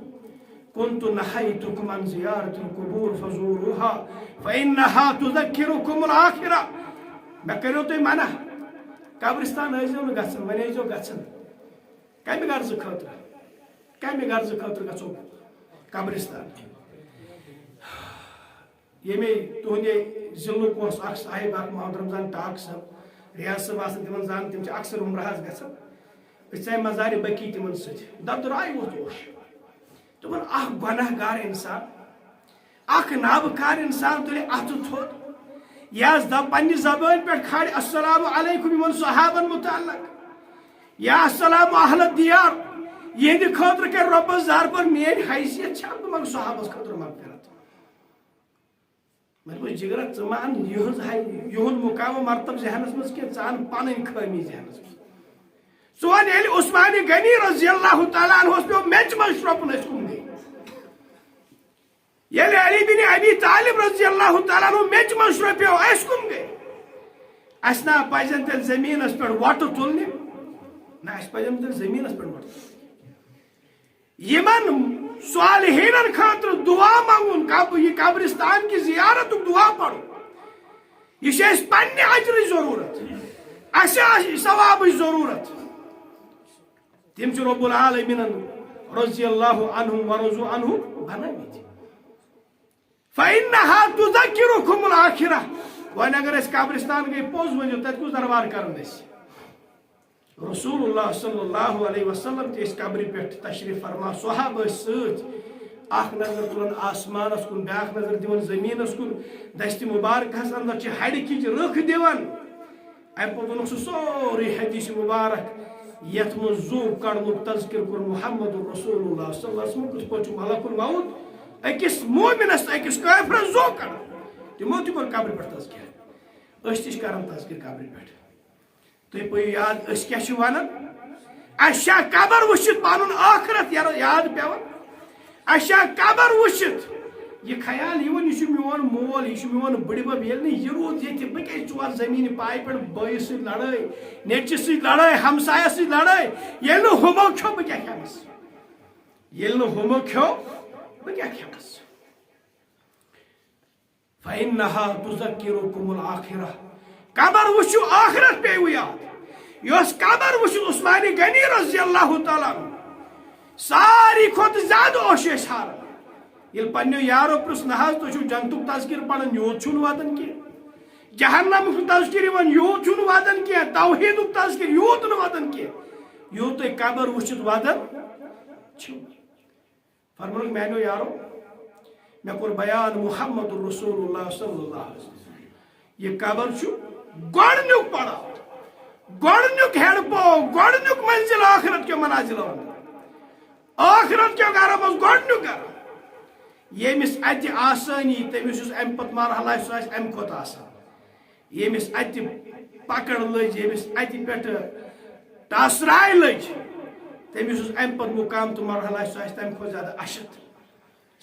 كنت نهيتكم عن زيارة القبور فزوروها فإنها تذكركم الآخرة۔ مےٚ کٔرِو تُہۍ منع، قبرستان ٲسۍزیو نہٕ گژھان، وۄنۍ ٲسۍزیو گژھان۔ کمہِ غرضہٕ خٲطرٕ؟ کمہِ غرضہٕ خٲطرٕ گژھو قبرستان؟ ییٚمے تُہنٛدے ضلعُک اوس اکھ صاحب، اکھ محمد رمضان ٹاک صٲب، ریاض صٲب آسان تِمن زانان، تِم چھِ اکثر عمرہ حظ گژھان۔ أسۍ ژاے مزارِ بقیع تِمن سۭتۍ، دَتہٕ درٛاے ووت اوش۔ دوٚپُن، اکھ گۄناہ گار انسان، اکھ نابکار انسان تُلہِ اتھٕ تھوٚد، یہِ حظ دپ پننہِ زبٲنۍ پٮ۪ٹھ کھالہِ السلام علیکم یِمن صحابن متعلق، یا السلام اہل الدیار، یِہنٛدِ خٲطرٕ کرِ رۄبس زارپار، میٲنۍ حیثیت چھا بہٕ منٛگہٕ صحابس خٲطرٕ مغفرت؟ مےٚ دوٚپُس، جِگرا، ژٕ ما اَن یِہٕنٛز ہاے، یِہُنٛد مُقام و مرتبہٕ ذہنس منٛز کینٛہہ، ژٕ اَن پنٕنۍ خٲمی ذہنس منٛز۔ ژٕ وَن، ییٚلہِ عثمان غنی رضی اللہ تعالیٰ عنہس پیوٚو میٚژِ منٛز شرٛوپُن، أسۍ کُم گٔے؟ ییٚلہِ علی بن ابی طالب رضی اللہ تعالیٰ عنہ میٚژِ منٛز شرٛوپیو، أسۍ کُم گٔے؟ اَسہِ نا پَزن تیٚلہِ زٔمیٖنس پٮ۪ٹھ وۄٹہٕ تُلنہِ؟ نہ، اَسہِ پَزن تیٚلہِ زٔمیٖنس پٮ۪ٹھ وۄٹہٕ تُلنہِ۔ یِمن صالحینن خٲطرٕ دعا منگُن، قب-، یہِ قبرستان کہِ زیارتُک دعا پرُن، یہِ چھِ اَسہِ پننہِ اجرٕچ ضروٗرت، اَسہِ آسہِ ثوابٕچ ضروٗرت۔ تِم چھِ رب العالمینن رضی اللہ عنہم و رضوا عنہ بنٲومٕتۍ۔ فإنها تذكركم الآخرة۔ وۄنۍ اگر أسۍ قبرستان گٔے، پوٚز ؤنِو، تَتہِ کُس دربار کرن أسۍ؟ رسول اللہ صلی اللہ علیہ وسلم تہِ ٲسۍ قبرِ پٮ۪ٹھ تشریف فرما، صحابہٕ ٲسۍ سۭتۍ، اکھ نظر تُلان آسمانس کُن، بیاکھ نظر دِوان زٔمیٖنس کُن، دستِ مبارکہس اندر چھِ ہڑِ کِچ رٕکھ دِوان۔ امہِ پتہٕ ووٚنُکھ سُہ سورُے حدیث مبارک، یتھ منٛز زُو کڑنُک تذکر کوٚر محمد رسول اللہ صلی اللہ علیہ وسلم، کِتھ پٲٹھۍ چھُ ملک الموت أکِس مومنس تہٕ أکِس کٲفرس زُو کڑان۔ تِمو تہِ کوٚر قبرِ پٮ۪ٹھ تذکر۔ أسۍ تہِ چھِ کران تذکر قبرِ پٮ۪ٹھ۔ تُہۍ پٔیِو یاد، أسۍ کیٛاہ چھِ ونان؟ اَسہِ چھا قبر وٕچھِتھ پنُن ٲخرت یار-، یاد پٮ۪وان؟ اَسہِ چھا قبر وٕچھِتھ یہِ خیال یِوان، یہِ چھُ میون مول، یہِ چھُ میون بٕڈِبب، ییٚلہِ نہٕ یہِ روٗد ییٚتہِ، بہٕ کیٛازِ ژور زٔمیٖنہِ پایہِ پٮ۪ٹھ بٲیِس سۭتۍ لڑٲے، نیٚچوِس سۭتۍ لڑٲے، ہمسایس سۭتۍ لڑٲے، ییٚلہِ نہٕ ہُمو کھیوٚو، بہٕ کیٛاہ کھٮ۪مس؟ ییٚلہِ نہٕ ہُمو کھیوٚو، بہٕ کیٛاہ کھٮ۪مس؟ فإنها تذكركم الآخرة۔ قبر وٕچھِو، آخرت پیٚیِوٕ یاد۔ یۄس قبر وٕچھِتھ عثمان غنی رضی اللہ تعالیٰ عنہ ساروی کھۄتہٕ زیادٕ اوس شیشہٕ حالت۔ ییٚلہِ پننیو یارو پرُژھ، "نہ حظ، تُہۍ چھِو جنتُک تذکرٕ پران، یوٗت چھُو نہٕ واتان کینٛہہ۔ جہنمُک چھُنہٕ تذکرٕ یِوان، یوٗت چھُو نہٕ واتان کینٛہہ۔ توحیٖدُک تذکرٕ، یوٗت نہٕ واتان کینٛہہ۔ یوٗت تُہۍ قبر وٕچھِتھ واتان چھِو۔" فرمونُکھ، "میانیو یارو، مےٚ کوٚر بیان محمد رسول اللہ صلی اللہ علیہ وسلم۔ یہِ قبر چھُ گۄڈٕنیُک پڑاو، گۄڈٕنیُک ہیڈ پو، گۄڈٕنیُک منزل آخرت کیو منازلو اندر۔ آخرت کیو گرو منٛز گۄڈٕنیُک گرٕ۔ ییٚمِس اتہِ آسٲنی، تٔمِس یُس امہِ پتہٕ مرحلہ آسہِ، سُہ آسہِ امہِ کھۄتہٕ آسان۔" ییٚمِس اتہِ پکڑ لٔج، ییٚمِس اتہِ پٮ۪ٹھٕ ٹاسراے لٔج، تٔمِس یُس امہِ پتہٕ مقام تہٕ مرحلہ آسہِ، سُہ آسہِ تمہِ کھۄتہٕ زیادٕ اشد۔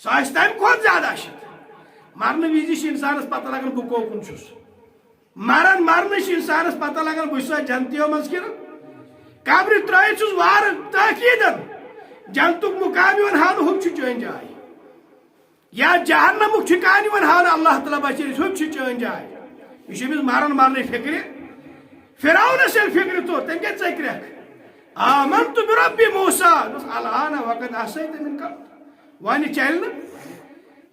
سُہ آسہِ تمہِ کھۄتہٕ زیادٕ اشد۔ مرنہٕ وِزِ چھِ انسانس پتہ لگان، بہٕ کوکُن چھُس۔ مران مرنہٕ چھِ انسانس پتہ لگان، بہٕ چھُسا جنتیو منٛز کِنہٕ؟ قبرِ ترٲوِتھ چھُس وارٕ تاکیٖدن جنتُک مقام یِوان ہاونہٕ، ہُم چھُ چٲنۍ جاے۔ یا جہنمُک ٹھکان یِوان ہاونہٕ، اللہ تعالیٰ بچٲیِتھ، ہُم چھِ چٲنۍ جاے۔ یہِ چھُ أمِس مران مرنٕچ فِکرِ۔ فرعونس ییٚلہِ فِکرِ توٚر، تٔمۍ کیٛاہ ژٔکرکھ؟ "آمنت برب موسیٰ۔" دوٚپُس، "الآن وقد عصیت من قبل۔" وۄنۍ چلہِ نہٕ۔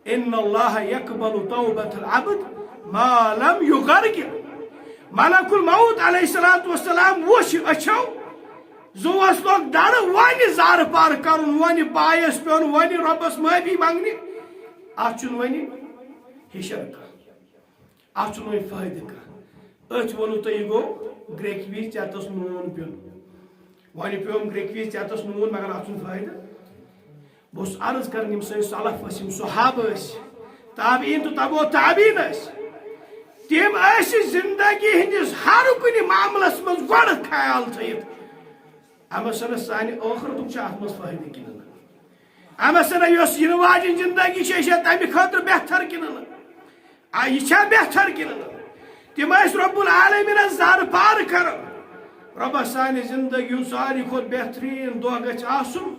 "ان اللہ یقبل توبۃ العبد ما لم یغرغر۔" ملک الموت علیہ الصلوۃ والسلام وُچھ أچھو، زُوس لوٚگ دَرٕ، وۄنۍ زارٕ پار کرُن، وۄنۍ بایَس پیوٚن، وۄنۍ رۄبَس معٲفی منٛگنہِ۔ اَتھ چھُنہٕ وۄنۍ ہِشر کانٛہہ، اَتھ چھُنہٕ وۄنۍ فٲیدٕ کانٛہہ۔ أتھۍ ووٚنوُ تۄہہِ، یہِ گوٚو گرٛیٚکہِ وِزِ ژیتَس نوٗن پیوٚن۔ وۄنۍ پیوٚم گرٛیٚکہِ وِزِ ژیتَس نوٗن، مگر اَتھ چھُنہٕ فٲیدٕ۔ بہٕ اوسُس عرض کران، یِم سٲنۍ سلف ٲسۍ، یِم صحابہٕ ٲسۍ، تابعین تہٕ تبعو تابعین ٲسۍ، تِم ٲسۍ زندگی ہٕنٛدِس ہر کُنہِ معاملس منٛز گۄڈٕ خیال تھٲیِتھ، اما سنس سانہِ ٲخرتُک چھُ اتھ منٛز فٲیدٕ کِنہٕ نہ؟ اما سنس یۄس یِنہٕ واجٮ۪ن زندگی چھِ، یہِ چھا تمہِ خٲطرٕ بہتر کِنہٕ نہ؟ آ، یہِ چھا بہتر کِنہٕ نہ؟ تِم ٲسۍ رب العالمینس زارٕ پار کران، "رۄبا، سانہِ زندگی ہُنٛد ساروی کھۄتہٕ بہتریٖن دۄہ گژھِ آسُن،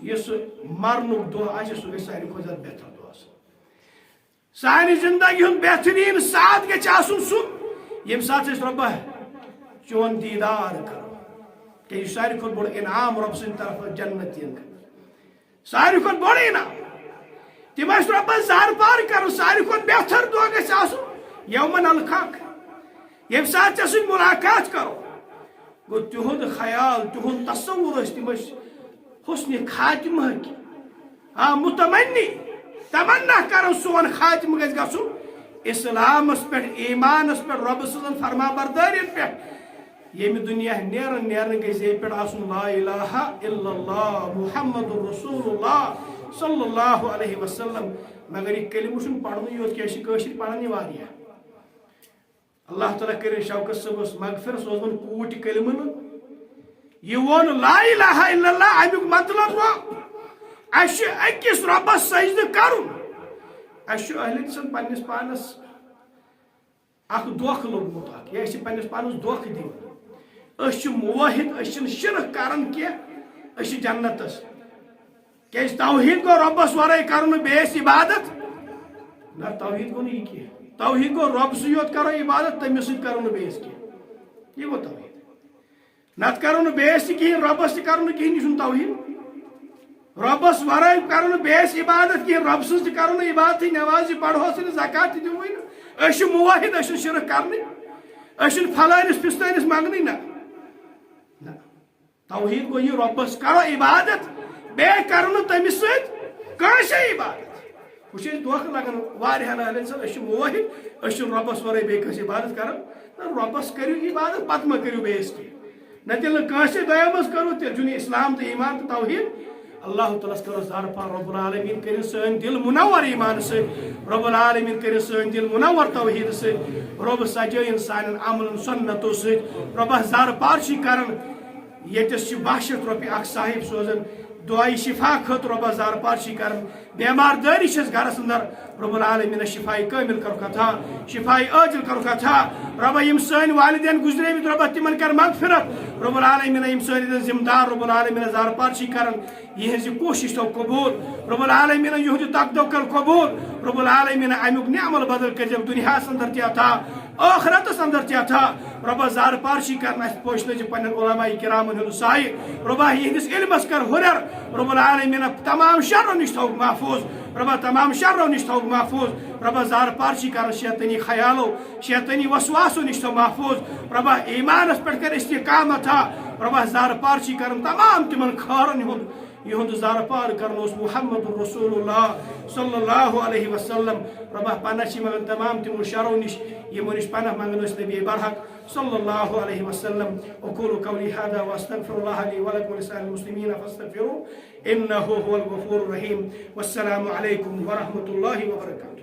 یُس مرنُک دۄہ آسہِ، سُہ گژھِ ساروی کھۄتہٕ زیادٕ بہتر دۄہ آسُن۔ سانہِ زندگی ہُنٛد بہتریٖن ساتھ گژھِ آسُن سُہ، ییٚمہِ ساتہٕ أسۍ رۄبا چون دیٖدار کرو۔" کیٛازِ یہِ چھُ ساروی کھۄتہٕ بوٚڑ انعام رۄب سٕنٛدِ طرفہٕ جنتین خٲطرٕ۔ ساروی کھۄتہٕ بوٚڑ انعام۔ تِم ٲسۍ رۄبس زارٕ پار کران، ساروی کھۄتہٕ بہتر دۄہ گژھِ آسُن یوم نلقاک، ییٚمہِ ساتہٕ ژےٚ سۭتۍ ملاقات کرو۔ گوٚو تِہُنٛد خیال، تِہُنٛد تصوُر ٲسۍ، تِم ٲسۍ حسنِ خاتمہٕکۍ، آ، متمنی، تمنا کران سون خاتمہٕ گژھِ گژھُن اسلامس پٮ۪ٹھ، ایمانس پٮ۪ٹھ، رۄبہٕ سٕنٛزن فرما بردٲرین پٮ۪ٹھ۔ ییٚمہِ دُنیا نیرن نیرن گژھِ ییٚتہِ پٮ۪ٹھ آسُن لا الہ الا اللہ محمد رسول اللہ صلی اللہ علیہ وسلم۔ مگر یہِ کلمہٕ چھُنہٕ پرنُے یوت کینٛہہ، أسۍ چھِ کٲشِرۍ پران یہِ واریاہ۔ اللہ تعالیٰ کٔرِن شوکت صٲبس مغفرت، سُہ اوس وَنان کوٗٹ کلمہٕ نہٕ۔ یہِ ووٚن لا الہ الا اللہ، اَمیُک مطلب گوٚو، اَسہِ چھُ أکِس رۄبس سجدٕ کرُن۔ اَسہِ چھُ اہل سُنٛد پننِس پانس اکھ دھوکہٕ لوٚگمُت اکھ، یہِ اَسہِ پننِس پانس دھوکہٕ دِوان۔ أسۍ چھِ موحد، أسۍ چھِنہٕ شرک کران کینٛہہ، أسۍ چھِ جنتس۔ کیٛازِ توحید گوٚو رۄبس ورٲے کرُن نہٕ بیٚیِس عبادت۔ نہ، توحید گوٚو نہٕ یہِ کینٛہہ۔ توحید گوٚو رۄب سٕے یوت کرو عبادت، تٔمِس سۭتۍ کرو نہٕ بیٚیِس کینٛہہ۔ یہِ گوٚو توحید۔ نتہٕ کرو نہٕ بیٚیِس تہِ کِہیٖنۍ، رۄبس تہِ کرو نہٕ کِہیٖنۍ، یہِ چھُنہٕ توحید۔ رۄبس ورٲے کرو نہٕ بیٚیِس عبادت کِہیٖنۍ، رۄب سٕنٛز تہِ کرو نہٕ عبادتٕے، نٮ۪ماز تہِ پرہوسٕے نہٕ، زکات تہِ دِموٕے نہٕ۔ أسۍ چھِ موحد، أسۍ چھِنہٕ شرک کرنٕے، أسۍ چھِنہٕ فلٲنِس فستٲنِس منٛگنٕے، نہ۔ نہ۔ توحید گوٚو یہِ، رۄبس کرو عبادت، بیٚیہِ کرو نہٕ تٔمِس سۭتۍ کٲنٛسے عبادت۔ وۄنۍ چھِ أسۍ دھوکہٕ لگان واریاہن اہلن سۭتۍ، أسۍ چھِ موحد، أسۍ چھِنہٕ رۄبس ورٲے بیٚیہِ کٲنٛسہِ عبادت کران۔ نہ، رۄبس کٔرِو عبادت، پتہٕ مہ کٔرِو بیٚیِس کینٛہہ۔ نہ، تیٚلہِ نہٕ کٲنٛسے دۄیو منٛز کٔرٕو، تیٚلہِ چھُنہٕ یہِ اسلام تہٕ ایمان تہٕ توحید۔ اللہ تعالیٰ ہس کرو زارٕ پار، رب العالمین کٔرِن سٲنۍ دِل منور ایمان سۭتۍ، رب العالمین کٔرِن سٲنۍ دِل منور توحید سۭتۍ، رۄب سجٲیِن سانٮ۪ن عملن سنتو سۭتۍ۔ رۄبا زارٕ پار چھِ کران، ییٚتٮ۪س چھِ باہ شیٚتھ رۄپیہِ اکھ صاحب سوزان، دعائے شفا خٲطرٕ رۄبا زارٕ پار چھِ کران۔ بیمار دٲری چھس گرس اندر، رب العالمین شفاء کامل کرُکھ عطا، شفاء عاجل کرُکھ عطا۔ رۄبا یِم سٲنۍ والدین گزریمٕتۍ رۄبا تِمن کر مغفرت۔ رب العالمین یِم سٲنۍ ییٚتٮ۪ن ذمہٕ دار رب العالمین زارٕ پار چھِ کران، یِہنٛز یہِ کوٗشش تھٲو قبول۔ رب العالمین یِہُنٛد یہِ تقدو کر قبول۔ رب العالمین امیُک نعمل بدل کٔرزٮ۪کھ دُنیاہس اندر تہِ عطا، ٲخرتس اندر تہِ عطا۔ رۄبا زارٕ پار چھِ کران، اسہِ پوشنٲوزِ پننٮ۪ن علماء کرامن ہُنٛد سایہِ۔ رۄبا یِہنٛدِس علمس کر ہُرٮ۪ر۔ رب العالمین تمام شرو نِش تھاوُکھ محفوظ۔ رۄبا تمام شرو نِش تھاوُکھ محفوظ۔ رۄبا زارٕ پار چھِ کران شیطٲنی خیالو، شیطٲنی وسواسو نِش تھاو محفوظ۔ رۄبا ایمانس پٮ۪ٹھ کر استحکام عطا۔ رۄبا زارٕ پار چھِ کران تمام تِمن خارن ہُنٛد، یِہُنٛد زارٕ پار کرنوس محمد رسول اللہ صلی اللہ علیہ وسلم۔ رۄبا پناہ چھِ منگان تمام تِمو شرو نِش، یِمو نِش پناہ منگان ٲسۍ نبی برحق صلی اللہ علیہ وسلم۔ اقول قولی هذا واستغفر الله لي ولكم ولسائر المسلمين فاستغفروه انه هو الغفور الرحيم۔ والسلام عليكم ورحمة الله وبركاته۔